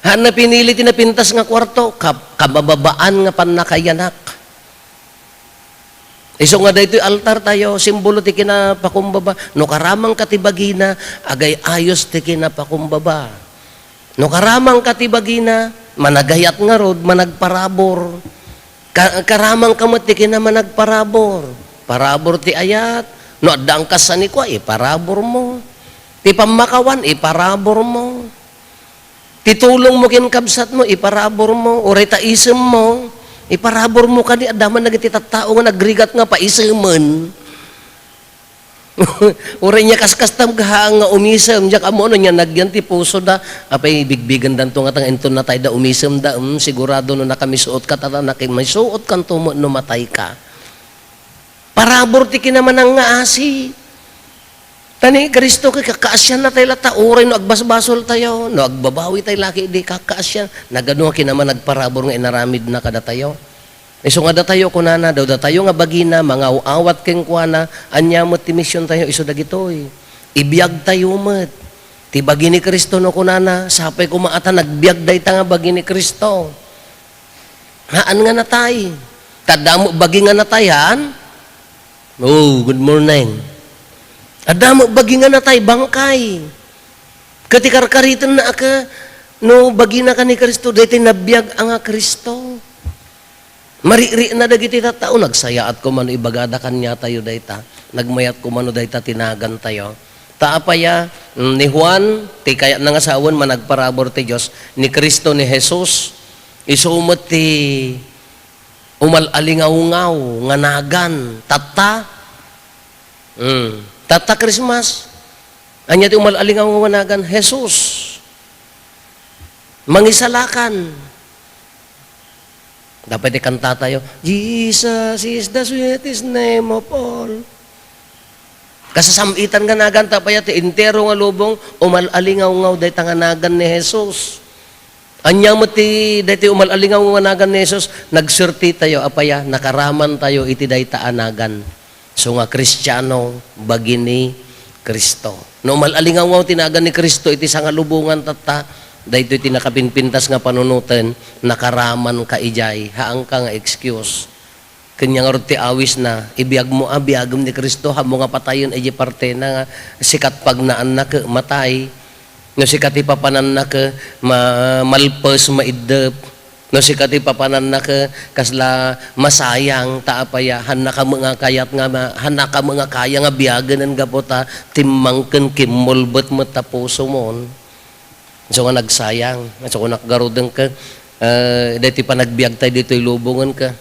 Haanna pinili ti napintas nga kuarto, ka-, kabababaan nga pannakayanak. Isu nga daytoy altar tayo, simbolo ti kinapakumbaba. No karamangka ti bagina, agay-ayos ti kinapakumbaba. No karamangka ti bagina, managayat ngarud, managparabur. Ka-, karamangka met ti kinamanagparabur. Parabur ti ayat. No adda angkas a ni kua, iparabur mo. Ti pammakawan, iparabur mo. Ti tulong mo ken kabsat mo, iparabur mo. Uray ta isem mo, iparabur mo kadi. Adda man dagiti tattao nga nagrigat nga paisemen. Uray nia kaskastam gahaang nga umisem, diak ammo no nia nagyan ti pusoda. Apay, bigbigendanto nga ta nga inton natayda, umisemda, em, sigurado no nakamisuot ka, tata, nakamisuot kanto met no matay ka. Parabur ti kinamanangngaasi. Ta ni Cristo, kakaasianna tayo latta, uray no agbasbasol tayo, no agbabawi tayo laki, di kakaasian. Nagano nga kinamanagparabur nga inaramidna kadatayo? Isu nga datayo, kunana, daw datayo nga bagina, mangaw-awat kenkuana, ania met ti mision tayo, isu dagitoy. Ibiag tayo met. Ti bagi ni Cristo no kunana, sapay koma a ta nagbiag dayta nga bagi ni Cristo. Haan nga natay. Ta adda met bagi nga natay, haan? Oh, good morning. Adda met bagi nga natay, bangkay. Ket ti karkaritenna a ka, no bagina ka ni Cristo, daytoy nabiag a nga Cristo. Marikrik na dagiti tattao, nagsayaat koma no ibagada kaniatayo dayta, nagmayat koma no dayta ti nagantayo. Ta apay a, mm, ni Juan, ti kayatna nga sawen, managparabur ti Dios, ni Cristo, ni Jesus, isu met ti umal-alingawngaw nga nagan. Tatta, mm, tatta Christmas. Ania ti umal-alingawngaw nga nagan? Jesus. Mangisalakan. Dapat ikanta tayo, "Jesus is the sweetest name of all." Kasasam-itan nga nagan, ta apay a ti entero nga lubong, umal-alingawngaw dayta nga nagan ni Jesus. Ania met ti, daytoy umal-alingawngaw nga nagan ni Jesus? Nagserti tayo, apay a, nakaraman tayo iti dayta a nagan. So nga Kristiano, bagi ni Cristo. No umal-alingawngaw ti nagan ni Cristo iti sangalubongan tatta, daytoy ti nakapinpintas nga panunoten, nakaraman ka idiay, haanka nga excuse. Ken nia ngarud ti awisna, ibiagmo a biagem ni Cristo, haanmo nga patayen idiay partena nga sika ti pagnaanna ket matay. No sika ti papananna ket ma-, malpes, maiddep. No sika ti papananna ket kasla masayang, ta apay a, haannaka met nga kayat nga ma-, haannaka met nga kaya nga biagenen gapu ta timmangken, kimmulbet met ta pusomon. Isu nga nagsayang, isu nga nakgaruden ket, eh, daytoy panagbiagtay ditoy lubongen ket.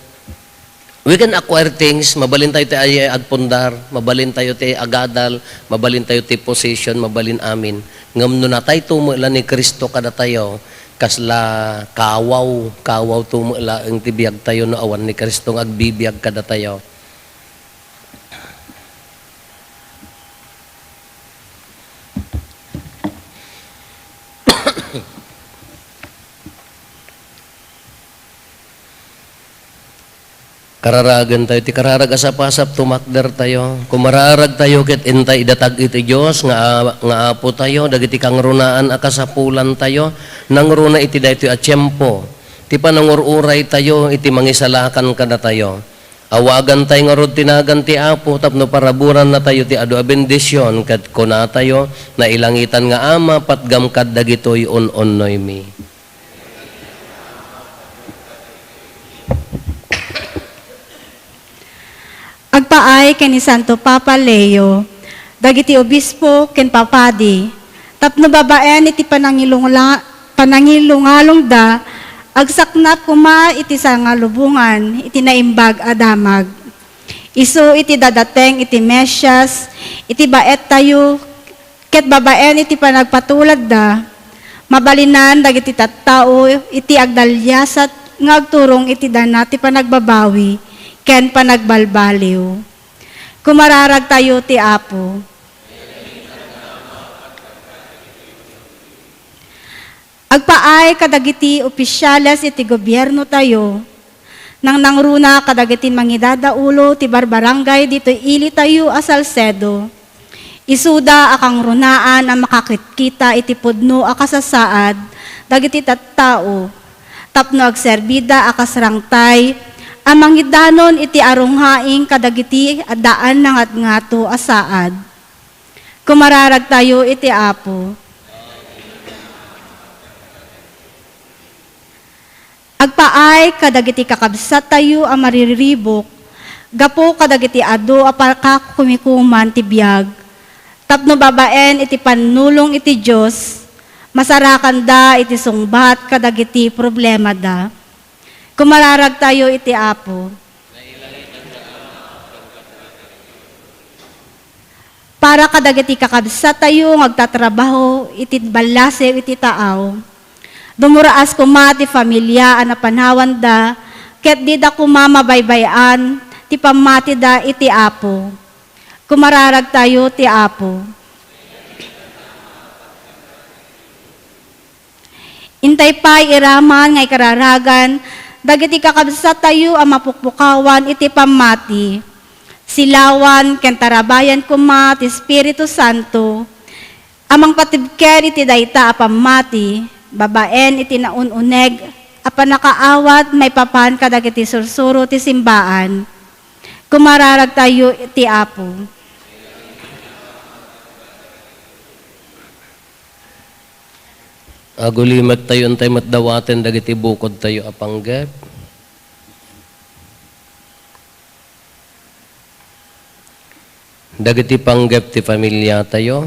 We can acquire things, mabalin tayo ti ay-, agpundar, mabalin tayo ti agadal, mabalin tayo ti position, mabalin amin. Ngem no natayto met la ni Cristo kadatayo, kasla kawaw, kawawto met laeng ti biagtayo no awan ni Cristo nga agbibiag kadatayo. Kararagen tayo ti kararag a sapasap, tumakder tayo. Kumararag tayo ket intay idatag iti Dios nga a-, nga Apo tayo, dagiti kangrunaan a kasapulan tayo, nangruna iti daytoy a tiempo, ti panangur-uray tayo iti mangisalakan kadatayo. Awagan tayo ngarud ti nagan ti Apo tapno paraburanna tayo ti adu a bendision, ket kuna tayo, Nailangitan nga Ama, patgam kad dagitoy un-unnoymi. Agpaay ken ni Santo Papa Leo, dagiti obispo ken papadi, tapno babaen iti panangilungla-, panangilungalongda, agsaknap koma iti sangalubongan iti naimbag a damag. Isu iti dadateng iti Mesias, iti baettayo, ket babaen iti panagpatuladda, mabalinan dagiti tattao iti agdaliasat nga agturong iti dana ti panagbabawi ken panagbalbaliw. Kumararagtayo ti Apo. Agpaay kadagiti opisyales iti gobiernotayo, nangnangruna kadagiti mangidadaulo ti barbarangay ditoy ilitayo a Salcedo. Isuda a kangrunaan a makakitkita iti pudno a kasasaad dagiti tattao tapno agserbida a kas rangtay a mangidanon iti arunghaing kadagiti addaan nangatngato a saad. Kumararagtayo iti Apo. Agpaay kadagiti kakabsattayo a mariribuk gapu kadagiti adu a pakakumikuman ti biag, tapno babaen iti pannulong iti Dios, masarakanda iti sungbat kadagiti problemada. Kumararagtayo iti Apo. Para kadagiti kakabsattayo nga agtatrabaho iti ballasiw iti taaw, dumuraas koma ti familia a napanawanda ket dida koma mabaybay-an ti pammatida iti Apo. Kumararagtayo ti Apo. Intay pay iraman nga ikararagan dagiti kakabsattayo a mapukpukawan iti pammati. Silawan ken tarabayan koma ti Espiritu Santo a mangpatibker iti dayta a pammati babaen iti naun-uneg a pannakaawat maipapan kadagiti sursuro ti simbaan. Kumararagtayo ti Apo. Agulimettayo, intay met dawaten dagiti bukodtayo a panggep. Dagiti panggep ti familiatayo.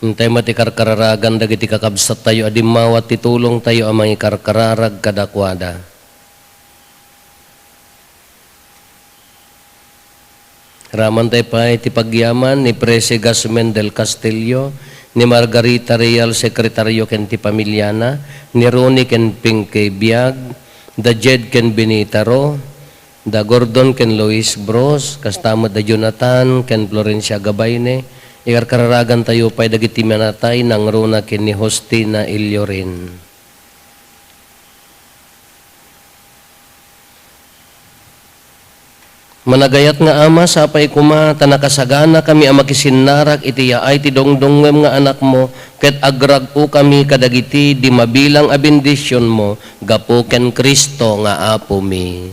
Intay met ikarkararagan dagiti kakabsattayo a dimmawa ti tulongtayo a mangikarkararag kadakuada. Ramantay pay ti pagyaman ni Presi Gasmen del Castillo, ni Margarita Real, sekretario ken ti pamiliana, ni Ronnie ken Pinky Biag, da Jed ken Benita Ro, da Gordon ken Lois Bros, kasta met da Jonathan ken Florencia Gabayne. Ikarkararagantayo pay dagiti minatay nangruna ken ni Justina Iliorin. Managayat nga Ama, sapay koma ta nakasaganakami a makisinnarak iti yaay ti dungdungngem nga Anakmo, ket agrag-okami kadagiti di mabilang a bendisionmo gapu ken Cristo nga Apomi.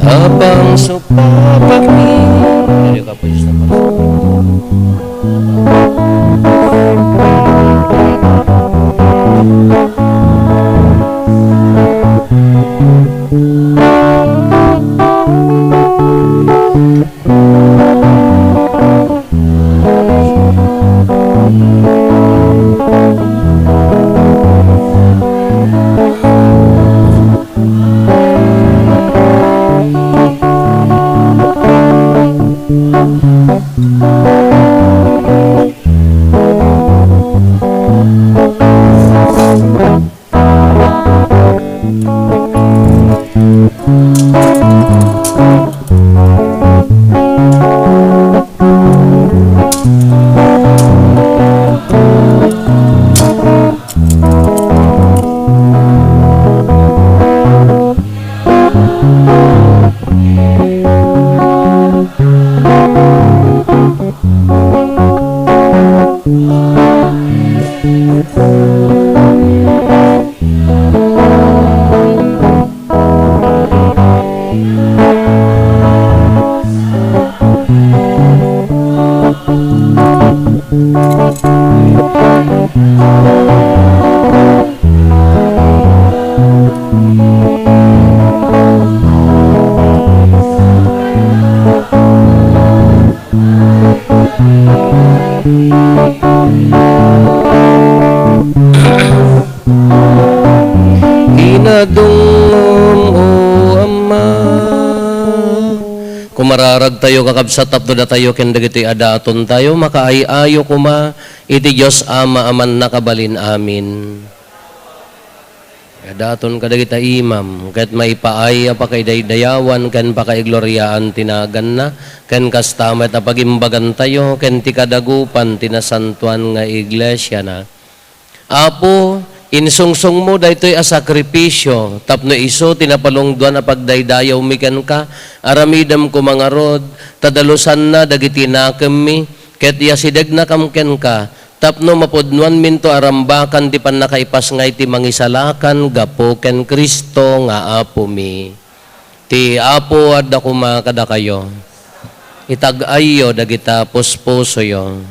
Habang supapakmi. Diri ka pwes na pala. Inadungom, O Ama. Kumararagtayo, kakabsat, tapno datayo ken dagitoy a datontayo makaay-ayo koma iti Dios Ama a Mannakabalin Amin. Adaton kadagita imam, ket maipaay a pakaidaydayawan ken pakaigloriaan ti naganna, ken kasta met a pagimbagantayo ken ti kadagupan ti nasantoan nga iglesiana. Apo, insungsongmo daytoy a sakripisio tapno isu ti napalungdoan a pagdaydayawmi kenka. Aramidem koma ngarud ta dalusanna dagiti nakemmi, ket iasidegnakam kenka, tapno mapudnoanminto a rambakan ti pannakaipasngay ti Mangisalakan gapu ken Cristo nga Apomi. Ti Apo adda koma kadakayo. Itag-ayyo dagita puspusoyo.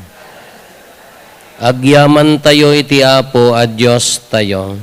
Agyamantayo iti Apo a Diostayo.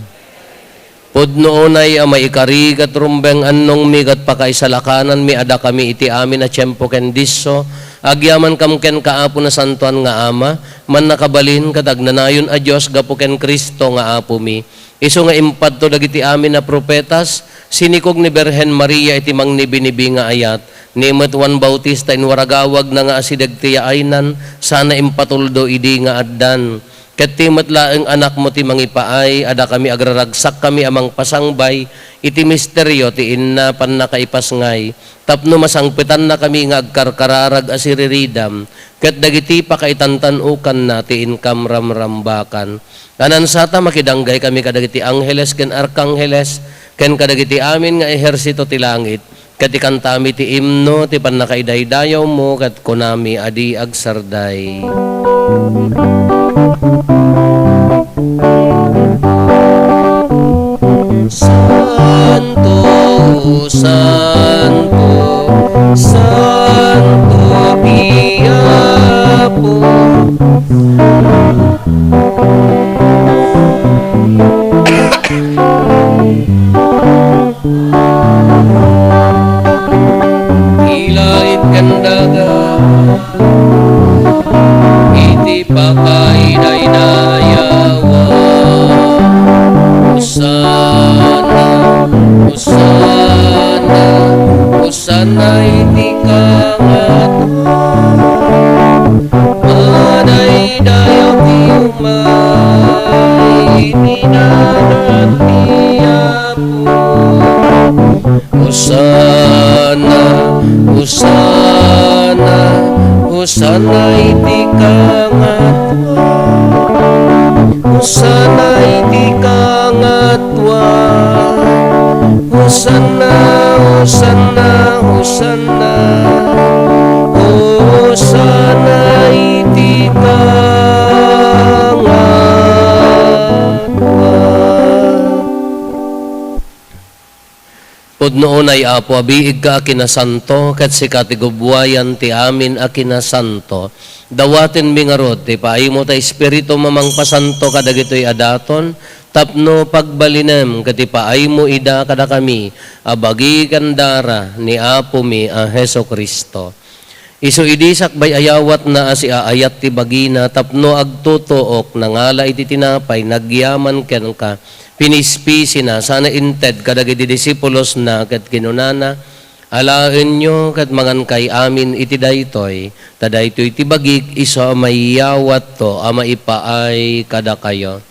Pudno unay a maikari ket rumbeng annongmi ket pakaisalakananmi a dakami iti amin a tiempo ken disso, agyamankam kenka, Apo Nasantoan nga Ama, Mannakabalin ket Agnanayon a Dios gapu ken Cristo nga Apomi. Isu nga impadto dagiti amin a profetas, sinikog ni Birhen Maria iti mangnibinibi nga ayat, ni met Juan Bautista inwaragawagna nga asideg ti yaaynan, sana impatuldo idi nga addan. Ket ti met laeng anakmo ti mangipaay a dakami agraragsakkami a mangpasangbay iti misterio ti inna pannakaipasngay, tapno masangpetannakami nga agkarkararag a siriridam, ket dagiti pakaitantan-okanna ti inkam ramrambakan. Anansata, makidanggay kami kadagiti angheles ken arkangheles, ken kadagiti amin nga ehersito ti langit, ket ikantami ti imno ti pannakaidaydayawmo, ket kunami a di agsarday. Santo, santo, santo ti Apo. Ilait ken daga iti pakaidaydayawan. Hosanna, Hosanna, Hosanna iti kangatoan. Madaydayaw ti umay iti nagan ti Apo. Hosanna, Hosanna, Hosanna iti kangatoan. Hosanna iti kangatoan. Hosanna, Hosanna, Hosanna. Hosanna iti kangatoan. Pudno unay, Apo, a biigka a kinasanto, ket sika ti gubbuayan ti amin a kinasanto. Dawatenmi ngarud ti paaymo ta Espiritu mamangpasanto kadagitoy a daton, tapno pagbalinem ket ipaaymo ida kadakami a bagi ken dara ni Apomi a Jesu-Cristo. Isu idi sakbay a yawatna a siaayat ti bagina tapno agtutuok, nangala iti tinapay, nagyaman kenka, pinispisina, sana inted kadagiti disipulosna, ket kinunana, "Alaenyo ket mangankay amin iti daytoy, ta daytoy ti bagik, isu a maiyawatto a maipaay kadakayo."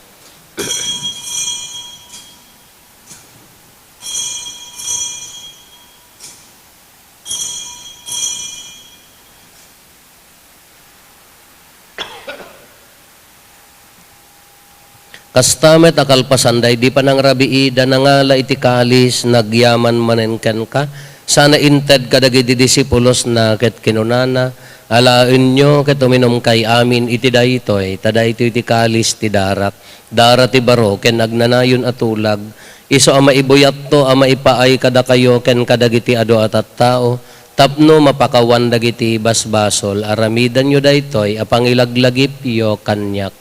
Kasta met a kalpasan daydi panangrabiida, nangala iti kalis, nagyaman manen kenka, sana inted kadagiti disipulosna, ket kinunana, "Alaenyo ket uminumkay amin iti daytoy, ta daytoy ti kalis ti darak, dara ti baro ken agnanayon a tulag, isu a maibuyatto a maipaay kadakayo ken kadagiti adu a tattao, Tapno mapakawan dagiti basbasol, aramidenyo daytoy a pangilaglagipyo kaniak.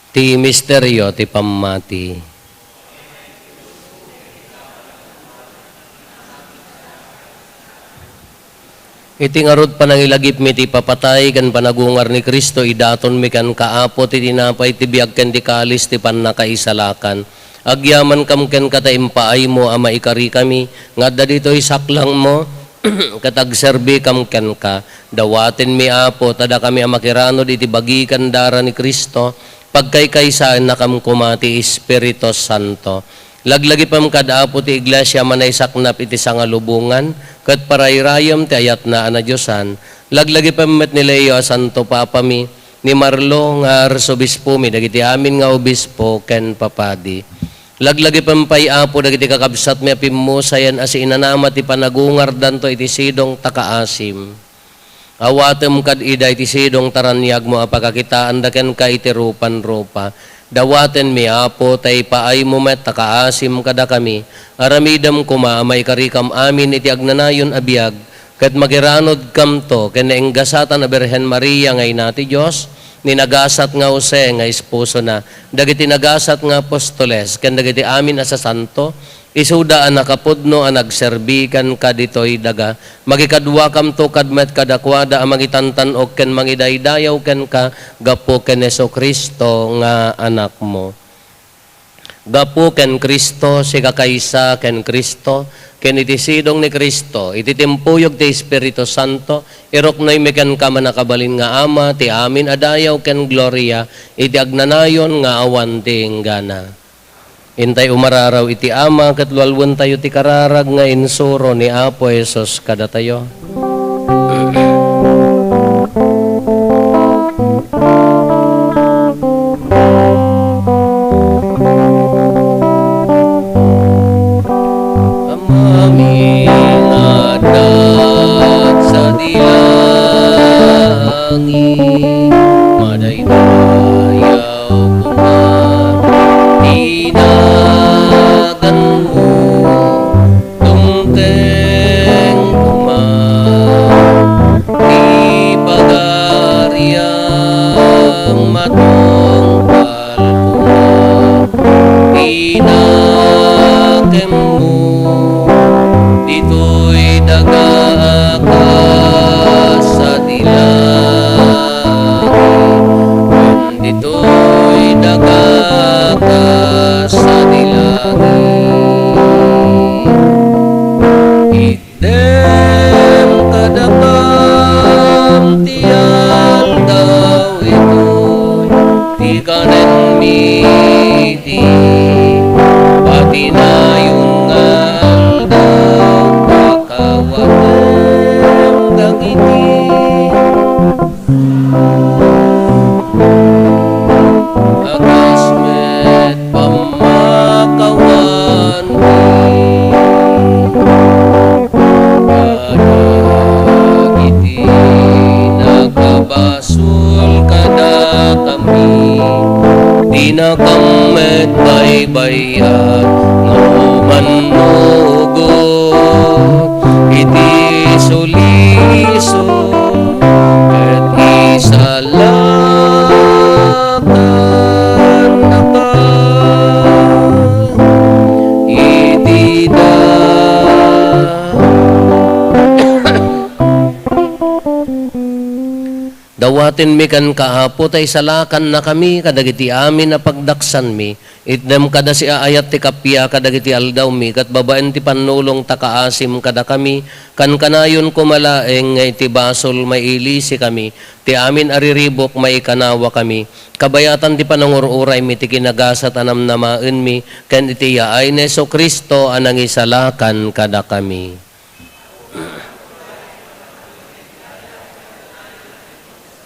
Ti misterio ti pammati. Iti ngarud panangilagipmi ti ipapatay ken panagungar ni Cristo, idatonmi kenka, Apo, ti tinapay ti biag ken ti kalis ti pannakaisalakan. Agyamankam kenka ta impaaymo a maikarikami nga adda ditoy saklangmo, ket agserbikam kenka. Dawatenmi, Apo, ta dakami a makiranod iti bagi ken dara ni Cristo, pagkaykaysaennakam koma ti Espiritu Santo. Laglagipem kad, Apo, ti iglesia a manaisaknap iti sangalubongan, ket parayrayem ti ayatna a nadiosan. Laglagipem met ni Leo a Santo Papami, ni Marlo nga Arsobispomi, dagiti amin nga obispo ken papadi. Laglagipem pay, Apo, dagiti kakabsatmi a pimmusayen a siinanama ti panagungardanto iti sidong ta kaasim. Awatem kad ida iti sidong ta raniagmo a pakakitaanda kenka iti rupan-rupa. Dawatenmi, Apo, ta ipaaymo met ta kaasim kadakami. Aramidem koma a maikarikam amin iti agnanayon a biag, ket makiranodkamto ken nainggasatan a Birhen Maria nga ina ti Dios, ni nagasat nga Jose nga esposona, dagiti nagasat nga apostoles, ken dagiti amin a sasanto, isuda a nakapudno a nagserbi kenka ditoy daga. Makikaduakamto kad met kadakuada a mangitantan-ok ken mangidaydayaw kenka gapu ken Jesu-Cristo nga Anakmo. Gapu ken Cristo, sika kaysa ken Cristo, ken iti sidong ni Cristo, iti timpuyog ti Espiritu Santo, iruknoymi kenka, mannakabalin nga Ama, ti amin a dayaw ken gloria, iti agnanayon nga awan ti inggana. Intay umararaw iti Ama, ket lualwentayo ti kararag nga insuro ni Apo Jesus kadatayo. Amami nga adda sadi langit, madaydayaw koma ti naganmo, tungteng koma ti pagariam, matungpal koma ti nakemmo, ditoy daga a kas sadi langit, ken ditoy daga a kas sadi langit. Itdem kadakam ti aldaw itoy, ti kanenmi iti patinayon nga aldaw, pakawatem dagiti a kas met pammakawanmi. Kadagiti nakabasol kadakami, dinakam met baybay-at nga umannugot iti sulisog ket isalakanaka iti da. Dawatenmi kenka, Apo, ta isalakannakami kadagiti amin a pagdaksanmi. Itdem kada siaayat ti kappia kadagiti aldawmi, ket babaen ti pannulong ta kaasim kadakami, kankanayon koma laeng nga iti basol mailisikami, ti amin a riribuk maikanawakami. Kabayatan ti panangur-uraymi ti kinagasat a namnamaenmi, ken iti yaay ni Jesu-Cristo a nangisalakan kadakami.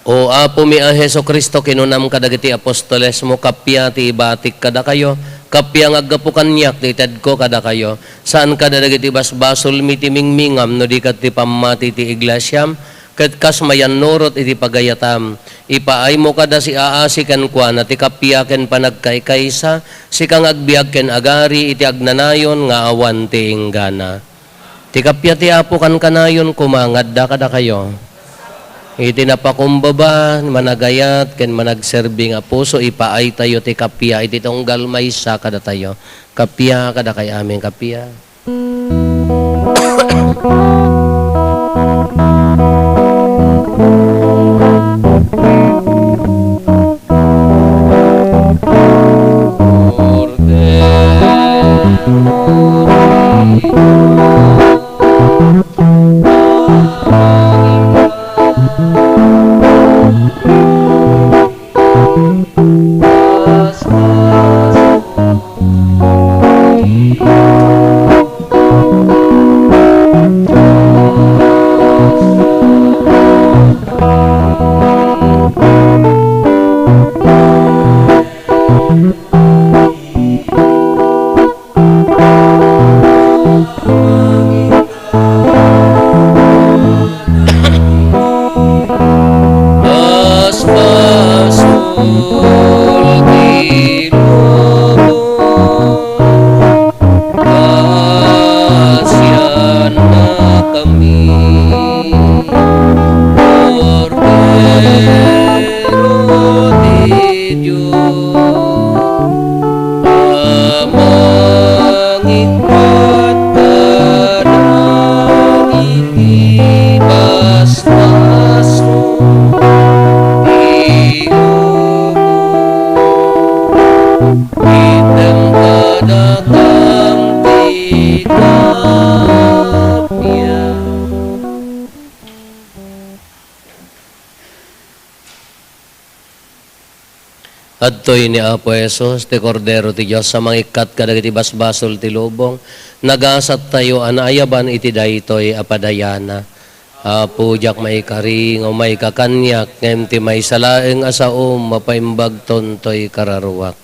O Apomi a Jesu-Cristo, kinunam kadagiti apostolesmo, kappia ti ibatik kadakayo, Kappia nga aggapu kaniak ti itedko kadakayo, saan kada dagiti basbasolmi ti mingmingam no di ket ti pammati ti iglesiam, ket kas mayannurot iti pagayatam, ipaaymo kada siaasi kenkuana ti kappia ken panagkaykaysa, sika nga agbiag ken agari iti agnanayon nga awan ti inggana. Ti kappia ti Apo kankanayon koma nga adda kadakayo. Iti napakumbaba, managayat, ken managserbi nga puso, ipaaytayo ti kappia iti tunggal maysa kadatayo. Kappia kadakay amin, kappia. Basbasol ti lubong, kasiannakami. Kordero ti Dios, a mangikkat kadagiti basbasol ti lubong. Item kadakam ti kappia. Adtoy ni Apo Jesus, ti Kordero ti Dios a mangikkat kadagiti basbasol ti lubong. Nagasattayo a naayaban iti daytoy a padayana. Apo, diak maikari nga umayka kaniak, ngem ti maysa laeng a saom mapaimbagton toy kararuak.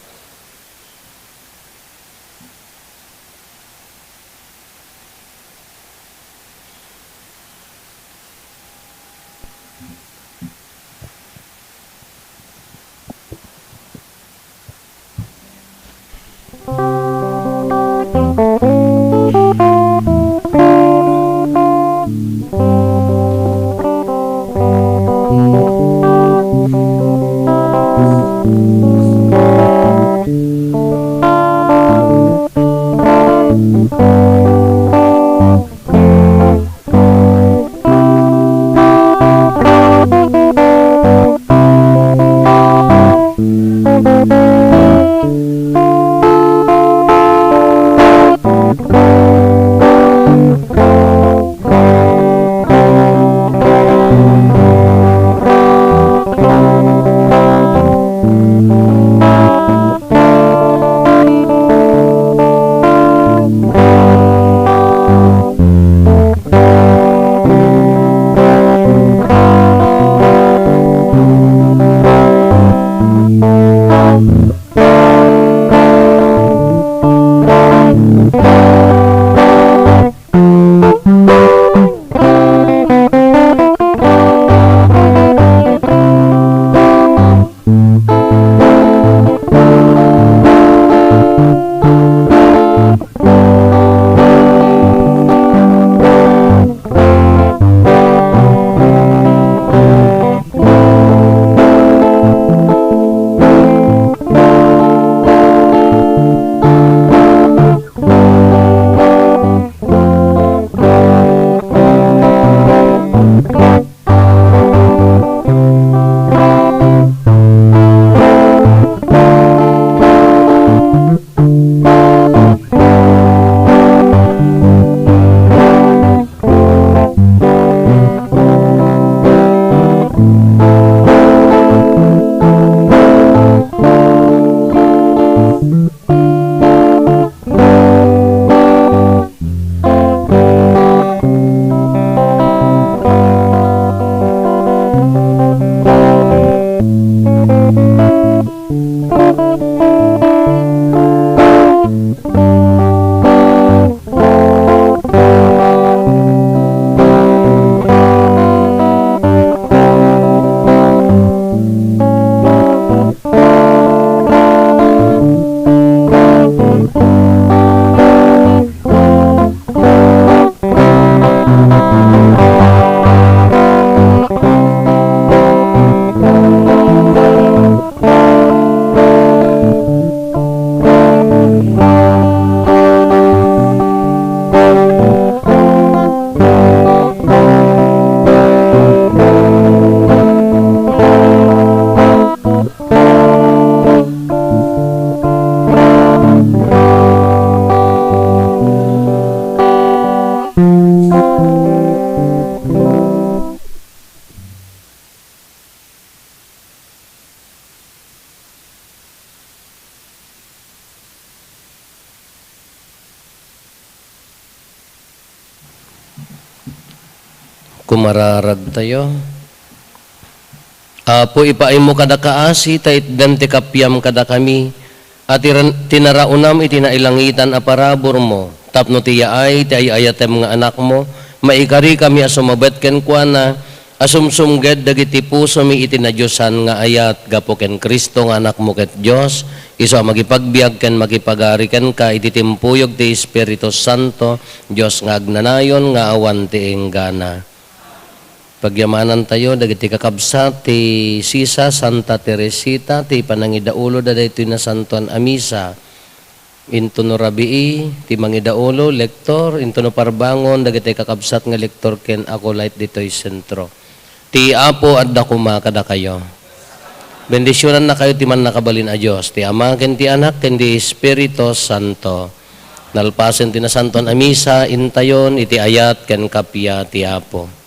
Kumararagtayo. Apo, ipaaymo kada kaasi ta itdem ti kapiam kadakami, a ti ran-, ti naraonam iti nailangitan a paraburmo, tapno ti yaay ti ay-ayatem nga Anakmo, maikarikami a sumabet kenkuana, a sumsumged dagiti pusomi iti nadiosan nga ayat gapu ken Cristo nga Anakmo ket Dios, isu a makipagbiag ken makipagari kenka iti timpuyog ti Espiritu Santo, Dios nga agnanayon nga awan ti inggana. Pagyamanantayo dagiti kakabsat ti Sisa Santa Teresita ti panangidaulodda daytoy nasantoan a misa. Intono rabii ti mangidaulo, lektor, intono parbangon dagiti kakabsat nga lektor ken acolyte ditoy sentro. Ti Apo adda koma kadakayo. Bendisionannakayo ti mannakabalin a Dios, ti Ama ken ti Anak ken ti Espiritu Santo. Nalpasen ti nasantoan a misa, intayon iti ayat ken kappia ti Apo.